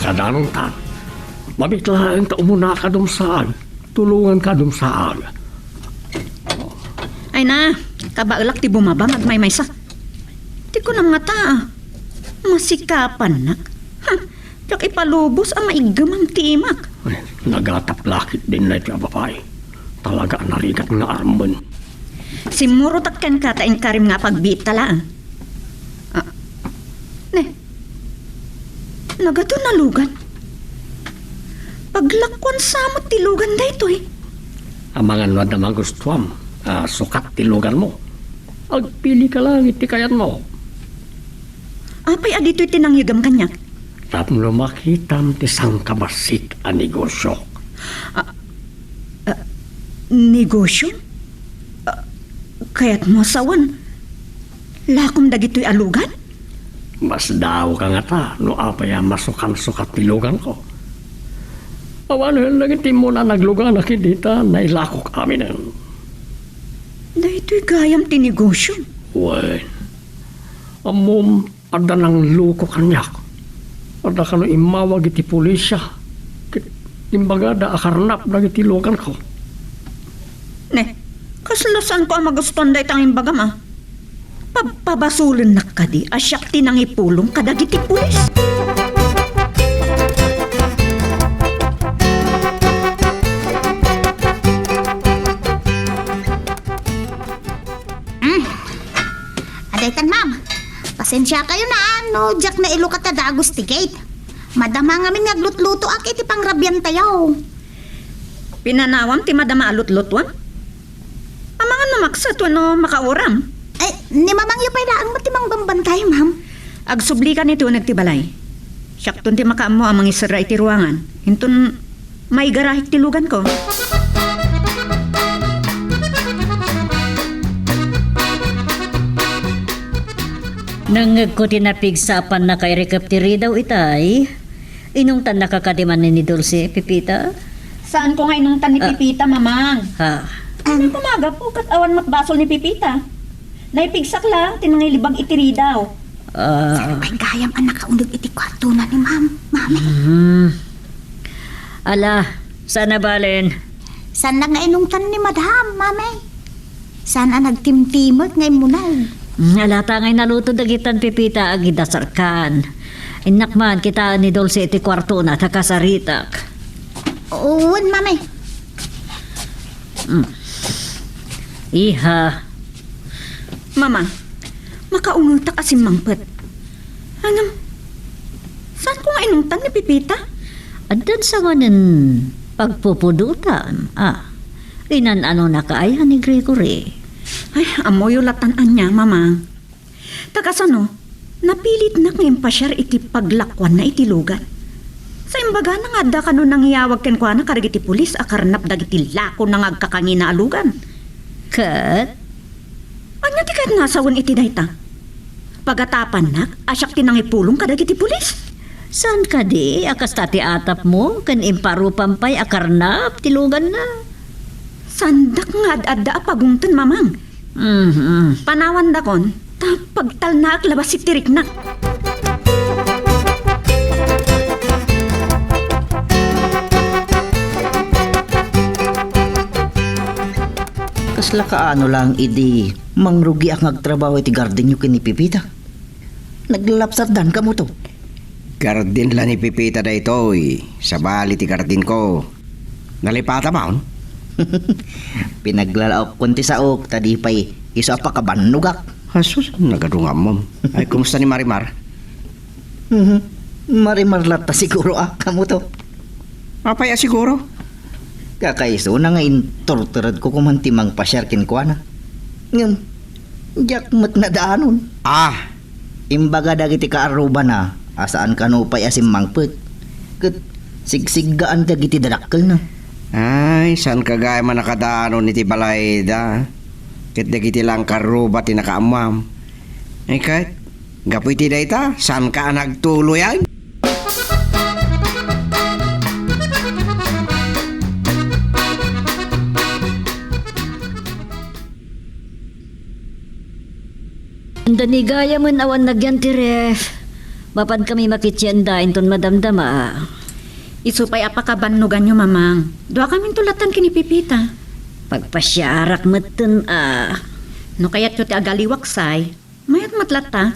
Kadanontan, mabiit laeng ta umuna ka dumsaag. Tulongan ka dumsaag. Ay na, kabaelak ti bumaba nga agmaymaysa. Ti Kunam ngata, masikapannak. Ha, diak ipalubos a maiggemam ti imak. Ay, nagatap la ketdin daytoy a babai. Talaga a narigat nga armen. Simmurotak kenka ta inkarim nga apagbiitta laeng. Ah, ne, nagadu nalugan. Paglakuan sa met ti lugan daytoy. Amangan no adda magustuam a sukat ti luganmo, agpilika laeng iti kayatmo. Apay a ditoy ti nangyegam kaniak? Tapno makitam ti sangkabassit a negosio. Ah, ah, negosio? Ah, kayatmo a sawen, lakom dagitoy a lugan? Masdaawka ngata no apay a masukansukat ti luganko. Awan wen dagiti immuna a nagluganak iti ta nailakok aminen. Daytoy gayam ti negosio. Wen, ammom, adda nangloko kaniak. Adda kano immawag iti pulisya. Ket imbagada a karnap dagiti luganko. Ne, kasla saanko a magustuan dayta nga imbagam a. Pabpabasolennak kadi a siak ti nangipulong kadagiti pulis? Mm. Adaytan, ma'am. Pasensiakayo na, no, diak nailukat a dagus ti gate. Madama ngamin nga aglutlutoak iti pangrabiantayo. Pinanawam ti madama a lutlutoam? Amangan no makset wenno makauram? Ay, ni mamangyo pay laeng met ti mangbambantay, ma'am. Agsublika iti uneg ti balay. Siakton ti makaammo a mangiserra iti ruangan. Inton maigarahik ti luganko. Nangngegko ti napigsa a pannakairikep ti ridaw itay. Inungtannaka kadi manen ni Dulce, Pepita? Saanko nga inungtan ni Ah. Pepita, Mamang. Ha? Ano kumagapo ket awan met basol ni Pepita? Naipigsak lang ti nangilibag iti ridaw. Ah. Saan pay gayam a nakauneg iti kuartona ni Ma'am, Mami? Mhm. Ala, saan a balen? Saan nga inungtan ni Madam, Mami? Saan a nagtimtimek nga immunay? Ala ta ngay naluto dagitan, Pepita, agidasarkan. Innak man kitaen ni Dulce iti kuartona ta kasaritak. Wen, Mami. Mm. Iha. Mama, makaungetak a simmangpet. Ngem, saanko nga inungtan ni Pepita? Addan sa manen pagpupudotam, a. Inan-anonaka aya ni Gregory? Ay, ammoyo latan ania, Mama. Ta kasano, napilitnak nga impasiar iti paglakuanna iti lugan. Sa imbagana nga adda kano nangyawag kenkuana kadagiti pulis a karnap dagiti lakona nga agkakangina a lugan. Ket? Ania ti kayatna a sawen iti dayta? Pagatapannak a siak ti nangipulong kadagiti pulis? Saan kadi a kasta ti atapmo ken imparupam pay a karnap ti luganna? Saandak nga ad-adda a pagungton, Mamang. Mhm. Panawandakon, ta pagtalnaak labat iti riknak. Kasla kaano lang idi mangrugiak nga agtrabaho iti gardenyo ken ni Pepita? Naglapsatdan kamo to? Garden la ni Pepita daytoy, sabali ti gardenko. Nalipata maon? Pinaglalaokkon ti saok, ta di pay isu a pakabannogak. Asus, nagadu nga ammom. Ay, kumusta ni Marimar? Mhm. Marimar latta siguro a, kamo to. Apay a siguro? Kakaisuna nga inturturedko koman ti mangpasiar kenkuana. Ngem, diak met nadaanon. Ah! Imbaga dagiti kaarrubana a saan kano pay a simmangpet. Ket sigsiggaan dagiti dadakkelna. Ay, saanka gayam a nakadaanon iti balayda. Ket dagiti la a kaarruba ti nakaammuam. Ay, ket, gapu iti dayta, saanka a nagtuloyan? Anda ni gayamen awan nagyan ti ref. Mapankami makitsienda inton madamdama. Isu pay a pakabannoganyo, Mamang. Duakaminto latan ken ni Pepita. Pagpasiarak metten a. No kayatyo ti agaliwaksay, mayat met latta.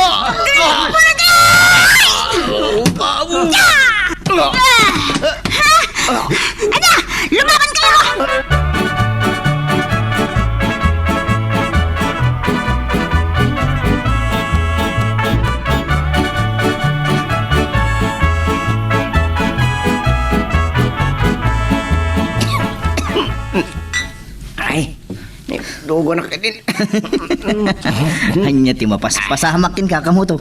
Ano? Lumaban kayo! Ay, dugo na kadin. Ania ti mapaspasamak kenka, kamuto?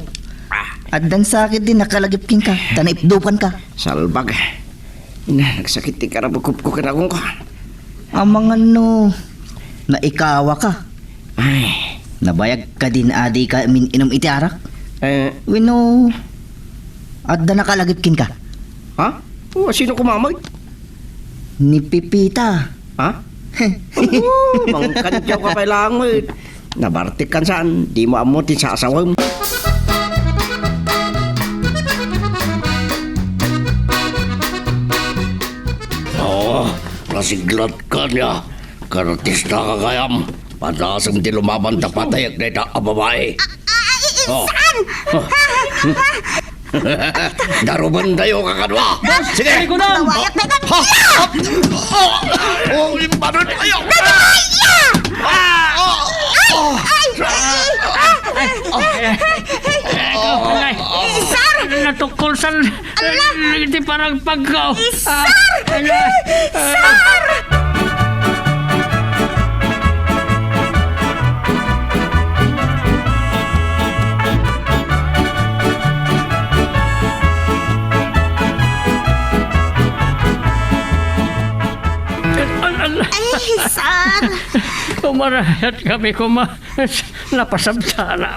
Addan sakit ti nakalagip kenka, ta naipdupan ka. Salbag. Ina, nagsakit ti karabukupko ken agunko. Amangan no naikawa ka. Ay. Nabayag ka din a di ka min-inom iti arak? Eh. Wenno, adda nakalagip kenka? Ha? O, sino kumamag? Ni Pipita. Ha? Oo, mangkantiaw ka pay laeng met. Nabartek kan saan, di mo ammo ti sasawem. Oo, nasiglat ka niya. Kartista ka gayam. Padasem ti lumaban ta patayek dayta a babai. Ah, ah, i-, Oh. Saan? Daruben tayo kakadua. Boss, sige. Sige. Nawayak na ka. Ha? Oh, oh, oh, yung banon. Ayaw. Ah, oh, oh. Ay, ay, ay, ay, ay, ay, ay, Kursan, ala! Iti panagpagkaw. Eh, sir! Ah, ala, ah. Sir! Al-, al-, Ay, sir! Umarayat kami, kuma. Napasabta na.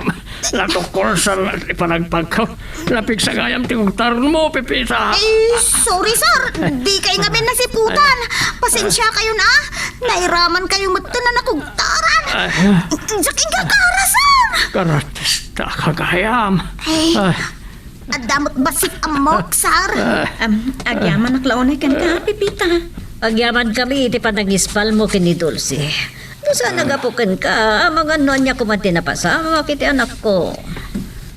Natukorsan ti panagpagkaw. Napigsagayam ti kugtaron mo, Pepita. Eh, sorry, sir. Di kay ngamin nasiputan. Pasensya kayo na. Nairaman kayo met ti nakugtaran. Ay. Diak inggagara, sir. Karatista ka gayam. Ay. Ay. Adda met bassit a mark, sir. Am, agyamanak la unay kenka, Pepita. Agyaman kami iti panangispal mo ken ni Dulce. No saan a gapu kenka, amangan no ania koma ti napasamak iti anakko.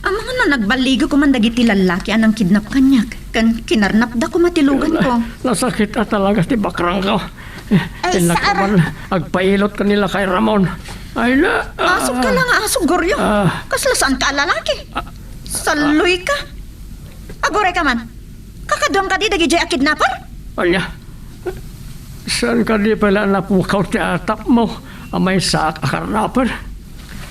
Amangan no nagballigew koma dagiti lallaki a nangkidnap kaniak, ken kinarnapda koma ti luganko. Nasakit a talaga ti bakrangko. Ay, innak sir. Koma agpailot ken ni Lakay Ramon. Ay, na, ah. Asukka la nga asuk, Goryo. Ah. Kasla saanka a lalaki. Ah. Salloyka. Agurayka man. Kakaduam kadi dagidiay a kidnapper? Ania? Saan kadi pay la napukaw ti atapmo a maysaak a karnapper?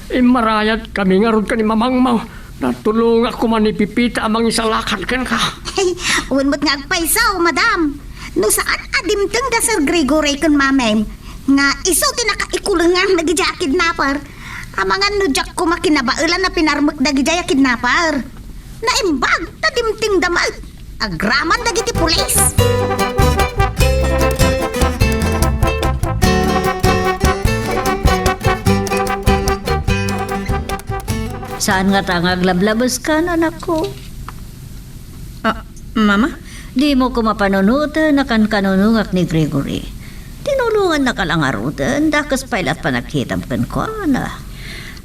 Immarayat kami ngarud ken ni mamangmo. Natulongak koma ni Pepita a mangisalakan kenka. Ay, wen met nga agpayso, madam. No saan a dimteng da Sir Gregory ken mamem nga isu ti nakaikulengan dagidiay a kidnapper, amangan no diak koma kinabaelan a pinarmek dagidiay a kidnapper. Naimbag ta dimtengda met. Agraman dagiti pulis. Saan ngata nga aglablabeskan, anakko? Ah, Mama? Dimo koma panunoten a kankanunongak ni Gregory. Tinulongannaka la ngaruden, dakes pay la panagkitam kenkuana.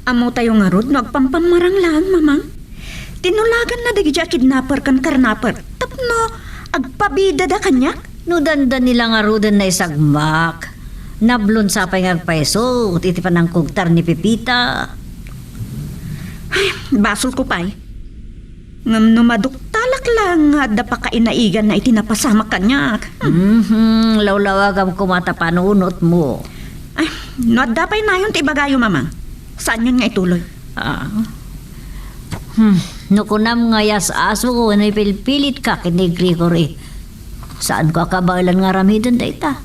Ammotayo ngarud no agpampammarang laeng, Mamang. Tinulaganna dagidiay a kidnapper ken karnapper tapno agpabidada kaniak. No dandani la ngaruden naisagmak, nablon sa pay nga agpayso iti panangkugtar ni Pepita. Ay, basolko pay. Ngem no maduktalak la nga adda pakainaiganna iti napasamak kaniak. Mhm, lawlawagam koma ta panunotmo. Ay, no adda pay nayon ti ibagayo, Mamang, saanyon nga ituloy. Ah. Hmm, no kunam nga yas-aso wenno ipilpilitka ken ni Gregory, saanko a kabaelan nga aramiden dayta.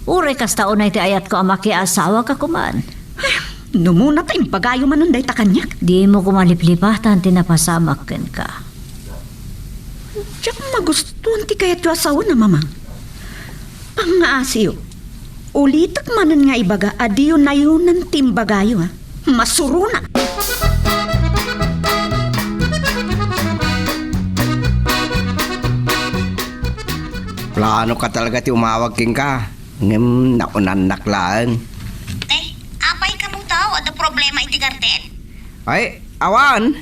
Uray kasta unay ti ayatko a makiasawa ka koman. Ay, no muna ta imbagayo manen dayta kaniak. Dimo koma liplipatan ti napasamak kenka. Diak magustuan ti kayatyo a sawen a, Mamang. Pangngaasiyo. Ulitek manen nga ibaga a diyo nayonan ti imbagayo, ha? Masuronak! Plano ka talaga ti umawag kenka, ngem naunannak laeng. Eh, apay kamo tao, adda problema iti garden? Ay, awan.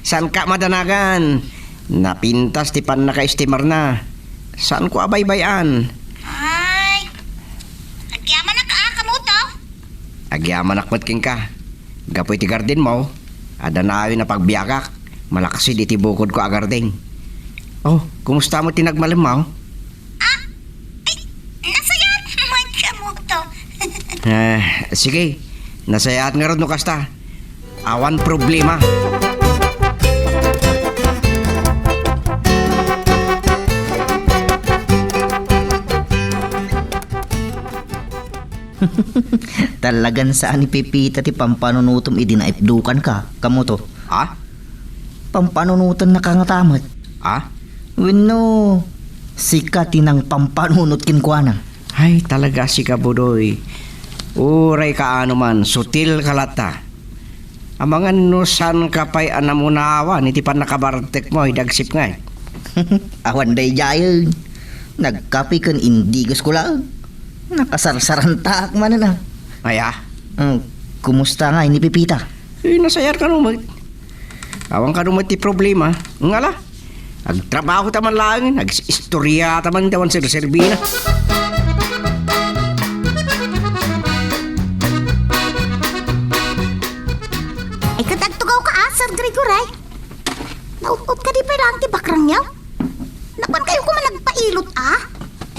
Saanka madanagan. Napintas ti pannaka-estimarna. Saanko a baybay-an. Ay, agyamanak a, kamo to? Agyamanak met kenka. Gapu iti gardenmo, adda nayon a pagbiagak, malaksid iti bukodko a garden. Oh, kumusta met ti nagmalemmo? Ah, ay, nasayaat met kamo to. Ah, sige, nasayaat ngarud no kasta. Awan problema. Talagan saan ni Pepita ti pampanunotem idi naitdokanka, kamo to. Ha? Pampanunotenna ka ngata met. Ha? Wenno, sika ti nangpampanunot kenkuana? Ay, talaga sika, Budoy. Uray kaano man, sutil ka latta. Amangan no saanka pay a namunawan iti pannakabartekmo idi agsipnget. Awan daydiayen. Nagkape ken indigesko laeng. Nakasarsarantaak manen a. Aya? Hmm, kumusta ngay ni Pepita? Eh, nasayaat kano met. Awan kano met ti problema. Ngala? Agtrabaho ta man laeng, nag-istorya ta man ti awan serserbina. Ay, ket agtugaw ka, ah, Sir Gregory. Naut-ot kadi pay laeng ti bakrangyo? Napankayo koma nagpailot a?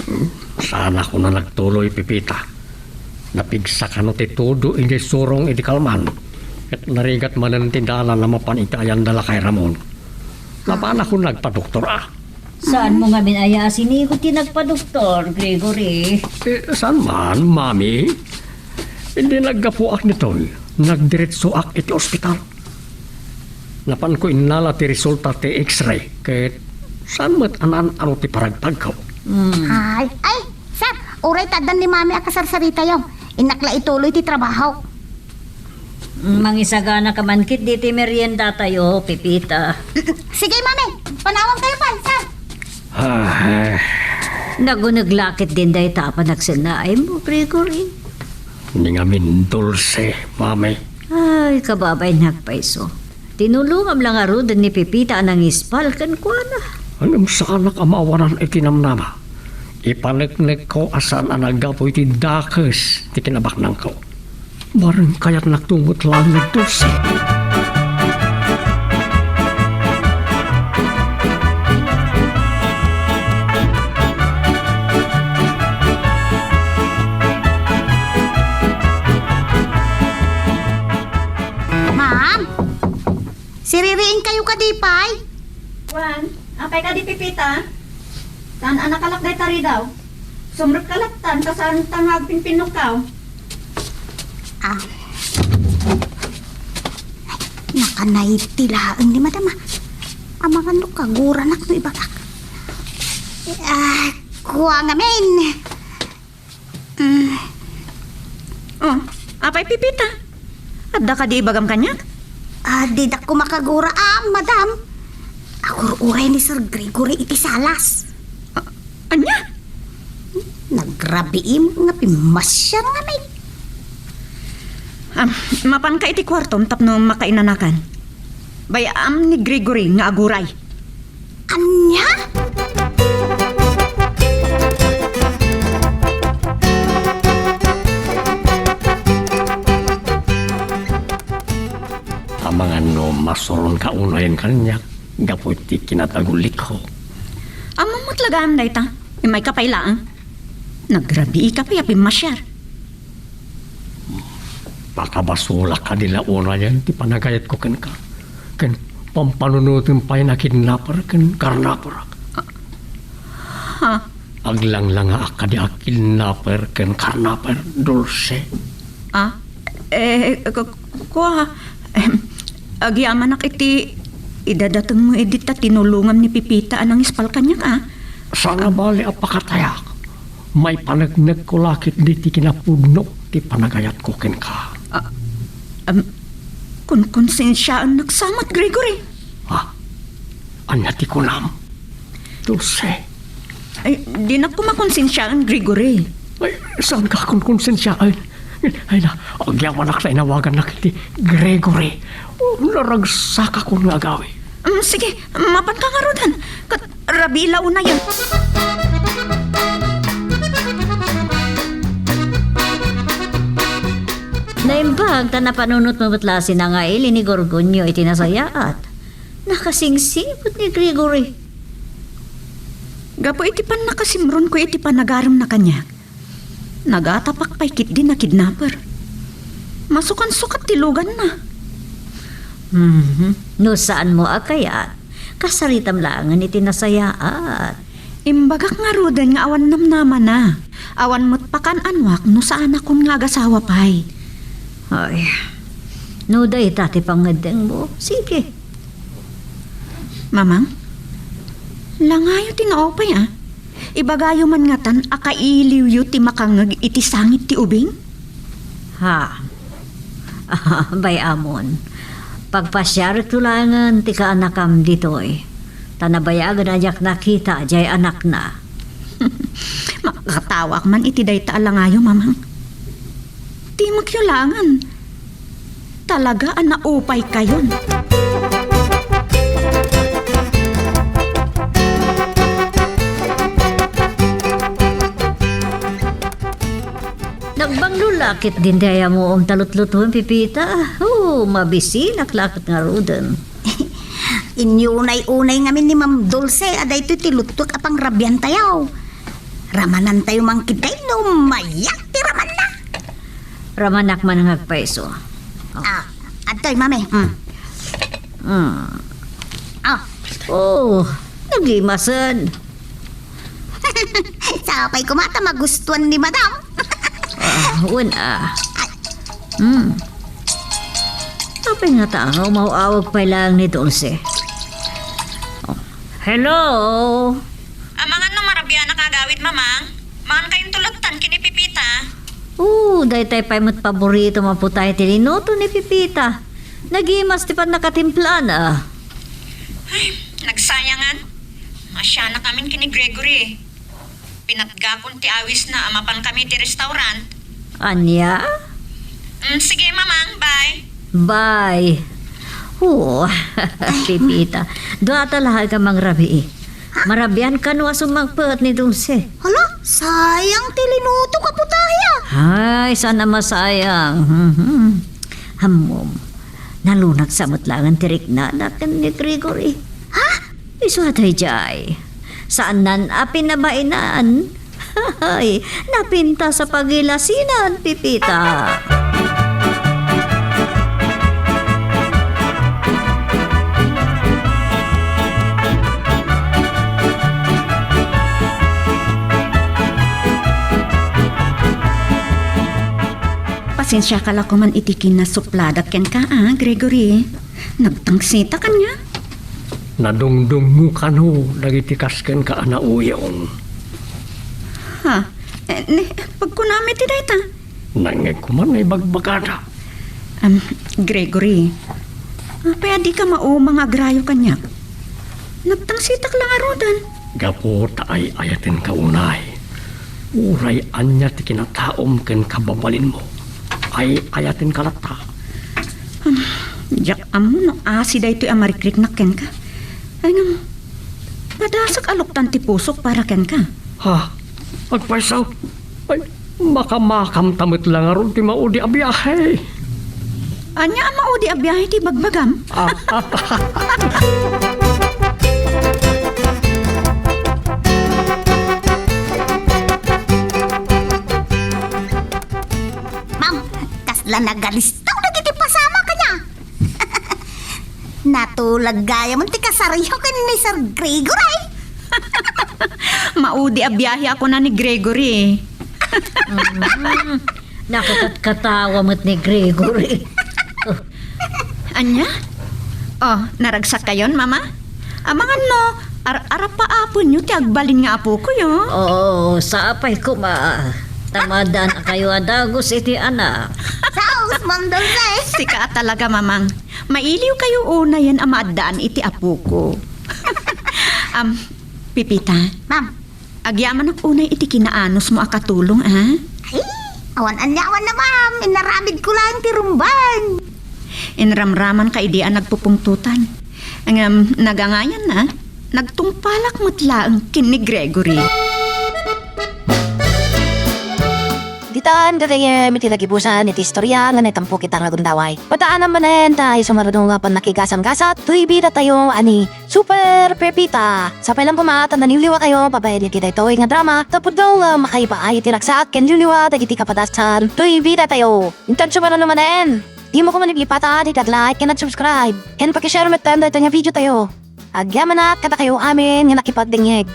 Hmm, saan a kano nagtuloy, Pepita. Napigsa kano ti tudo idiay surong idi kalman, ket narigat manen ti dalan a mapan iti ayanda la kay Ramon. Napan a kano nagpadoktor a? Saanmo ngamin aya a sinigo ti nagpadoktor, Gregory? Eh, saan man, Mami. Idi naggapuak ditoy, nagdiretsoak iti ospital. Napanko innala ti resulta ti X-ray, ket saan met a naan-ano ti paragtagko. Hmm. Ay, ay, sir, uray ta addan ni Mami a kasarsaritayo. Innak la ituloy ti trabaho. Mangisagana ka man ketdi ti meriendatayo, Pepita. Sige, Mami. Panawagkayo pay, sir. Ah, eh. Naguneg la ketdin dayta a panagsennaaymo, Gregory. Ni ngamin, Dulce, Mami. Ay, kababain, nagpayso. Tinulongam la ngaruden ni Pepita a nangispal kenkuana. Ngem saanak a maawanan iti namnama. Ipaneknekko a saan a naggapu iti dakes ti kinabaknangko. Bareng kayatnakto met laeng nga Dulce. Ma'am, siririingkayo kadi pay? Wen, apay kadi, Pepita? Saan a nakalak dayta ridaw? Sumrekka lattan ta saan ta nga agpinpinnokkaw. Ah. Nakanayti laeng ni Madam, ah. Amangan no kaguranak no ibagak. Ah, kua ngamin. Mm. Oh, apay, Pepita? Adda kadi ibagam kaniak? Ah, didak koma kagura, ah, Madam. Agur-uray ni Sir Gregory iti salas. Ah, ania? Nagrabii nga pimmasiar ngamin. Ah, mapanka iti kuartom tapno makainanakan. Bay-am ni Gregory nga aguray. Ania? Amangan no masuronka unayen kaniak gapu iti kinatagulitko. Ammom met la gayam dayta. Immayka pay laeng. Nagrabiika pay a pimmasiar. Pakabasolak kadi la unayen ti panagayatko kenka, ken pampanunotem pay a kidnapper ken karnapper. Ha? Aglanglangaak kadi a kidnapper ken karnapper, Dulce. Ah? Eh, ku-, kua, em, agyamanak iti idadatengmo idi ta tinulongam ni Pepita a nangispal kaniak, ah. Saan a bale a pakatayak. Maipaneknekko la ketdi ti kinapudno ti panagayatko kenka. Ah, em, konkonsensiaennak sa met, Gregory. Ha? Ania ti kunam? Dulce. Ay, dinak koma konsensiaen, Gregory. Ay, saanka konkonsensiaen? Ay na, agyamanak ta inawagannak iti Gregory. O, naragsakakon nga agawi. Mm, sige, mapanka ngaruden. Ket rabii la unayen. Naimbag ta napanunotmo met la a sinangaili ni Gorgonio iti nasayaat. Nakasingsipud ni Gregory. Gapu iti pannakasimronko iti panagaremna kaniak, nagatapak pay ketdi a kidnapper. Masukansukat ti luganna. Mhm. No saanmo a kayat, kasaritam laengen iti nasayaat. Imbagak ngaruden nga awan namnamana. Awan met pakan-anoak no saanakon nga agasawa pay. Ay, no dayta ti pangngeddengmo, sige. Mamang, langayo ti naupay, a. Ibagayo man ngatan a kailiwyo ti makangngeg iti sangit ti ubing? Ha? Bay-amon, pagpasiarekto laengen ti kaanakam ditoy, ta nabayagen a diak nakita diay anakna. Makatawaak man iti dayta a langayo, Mamang. Timekyo laengen. Talaga a naupaykayon. Nagbanglo la ketdin ti ayamuom ta lutlutoen, Pepita. O, mabisinak la ket ngaruden. Inyunay-unay ngamin ni Ma'am Dulce a daytoy ti luttuek a pangrabiantayo. Ramanantayo man ketdi no mayat ti ramanna. Ramanak man nga agpayso. Oh. Ah, adtoy, Mami. Mm. Mm. Ah. Oh, nagimasen. Sapay koma ta magustuan ni Madam. Ah, wen, ah. Ay. Hmm. Apay ngata, umaw-awag pay laeng ni Dulce. Oh. Hello? Amangan no marabianak agawid, Mamang? Mangan kayonto latta ken ni Pepita. Oh, daytay pay met paborito a putahe ti linuto ni Pepita. Nagimas ti pannakatimplana. Ay, nagsayangan. Maasianak amin ken ni Gregory. Pinatgakon ti awisna a mapan kami ti restaurant. Ania? Mm, sige, Mamang. Bye. Bye. Oh, Pepita. Dua ta laeng a mangrabii. Marabian kano a sumangpet ni Dulce. Hala, sayang ti linuto a putahe. Ay, saan a masayang. Mhm. Ammom, nalunagsa met laeng ti riknana ken ni Gregory. Ha? Isu a daydiay. Saannan a pinabainan. Ay, napintas a pagilasinan, Pepita. Pasensiaka la koman iti kinasupladak kenka, a, Gregory. Nagtangsitak ania? Nadungdungngo kano dagiti kas kenka a nauyong. Ha? Eh, ni, pagkunam iti dayta? Nangngeg koman nga ibagbagada. Am, Gregory, apay a dika mauma nga agrayo kaniak? Nagtangsitak la ngaruden. Gapu ta ay-ayatenka unay. Uray ania ti kinataom ken kababalinmo, ay-ayatenka latta. Am, diak ammo no asi daytoy a marikriknak kenka. Ay ngem, padasak a luktan ti pusok para kenka. Ha? Agpayso? Ay, makamakamta met la ngarud ti maudi a biahe. Ania a maudi a biahe ti ibagbagam? Ah. Ma'am, kasla nagalistaw dagiti pasamak ania? Natulag gayam ti kasaryo ken ni Sir Gregory. Maudi a biahe a kuna ni Gregory. Mm. Nakakatkatawa met ni Gregory. Ania? Oh, naragsakkayon, Mama? Amangan no, ar-, arapaapenyo ti agbalin nga apokoy, oh. Oo, sapay koma. Ta maaddaan a kayo a dagus iti anak. Saos, Ma'am Dulce. Sika a talaga, Mamang. Mailiw kayo unayen a maaddaan iti apoko. Am, Pepita. Ma'am. Agyamanak unay iti kinaanusmo a katulong, a? Ay, awan ania, awan na, ma'am. Inaramidko laeng ti rumbeng. Inramramanka idi a nagpupungtotan. Ngem nagangayan na, nagtungpalak met laeng ken ni Gregory. Ditan gagayyem iti nagibusan iti istorya nga naitampok ita nga gundaway. Padaanam manen ta isu nga runo nga pannakigasam-gasat toy bidatayo a ni Super Pepita. Sapay lang koma ta naliwliwatayo babaen iti daytoy nga drama tapno nga makaipaay iti ragsak ken liwliwa dagiti kapadasan toy bidatayo. Intanto manen, dimo koma ipatan iti ag-like ken ag-subscribe ken pakishare metten daytoy nga videotayo. Agyamanak kadakayo amin nga nakipagdengngeg.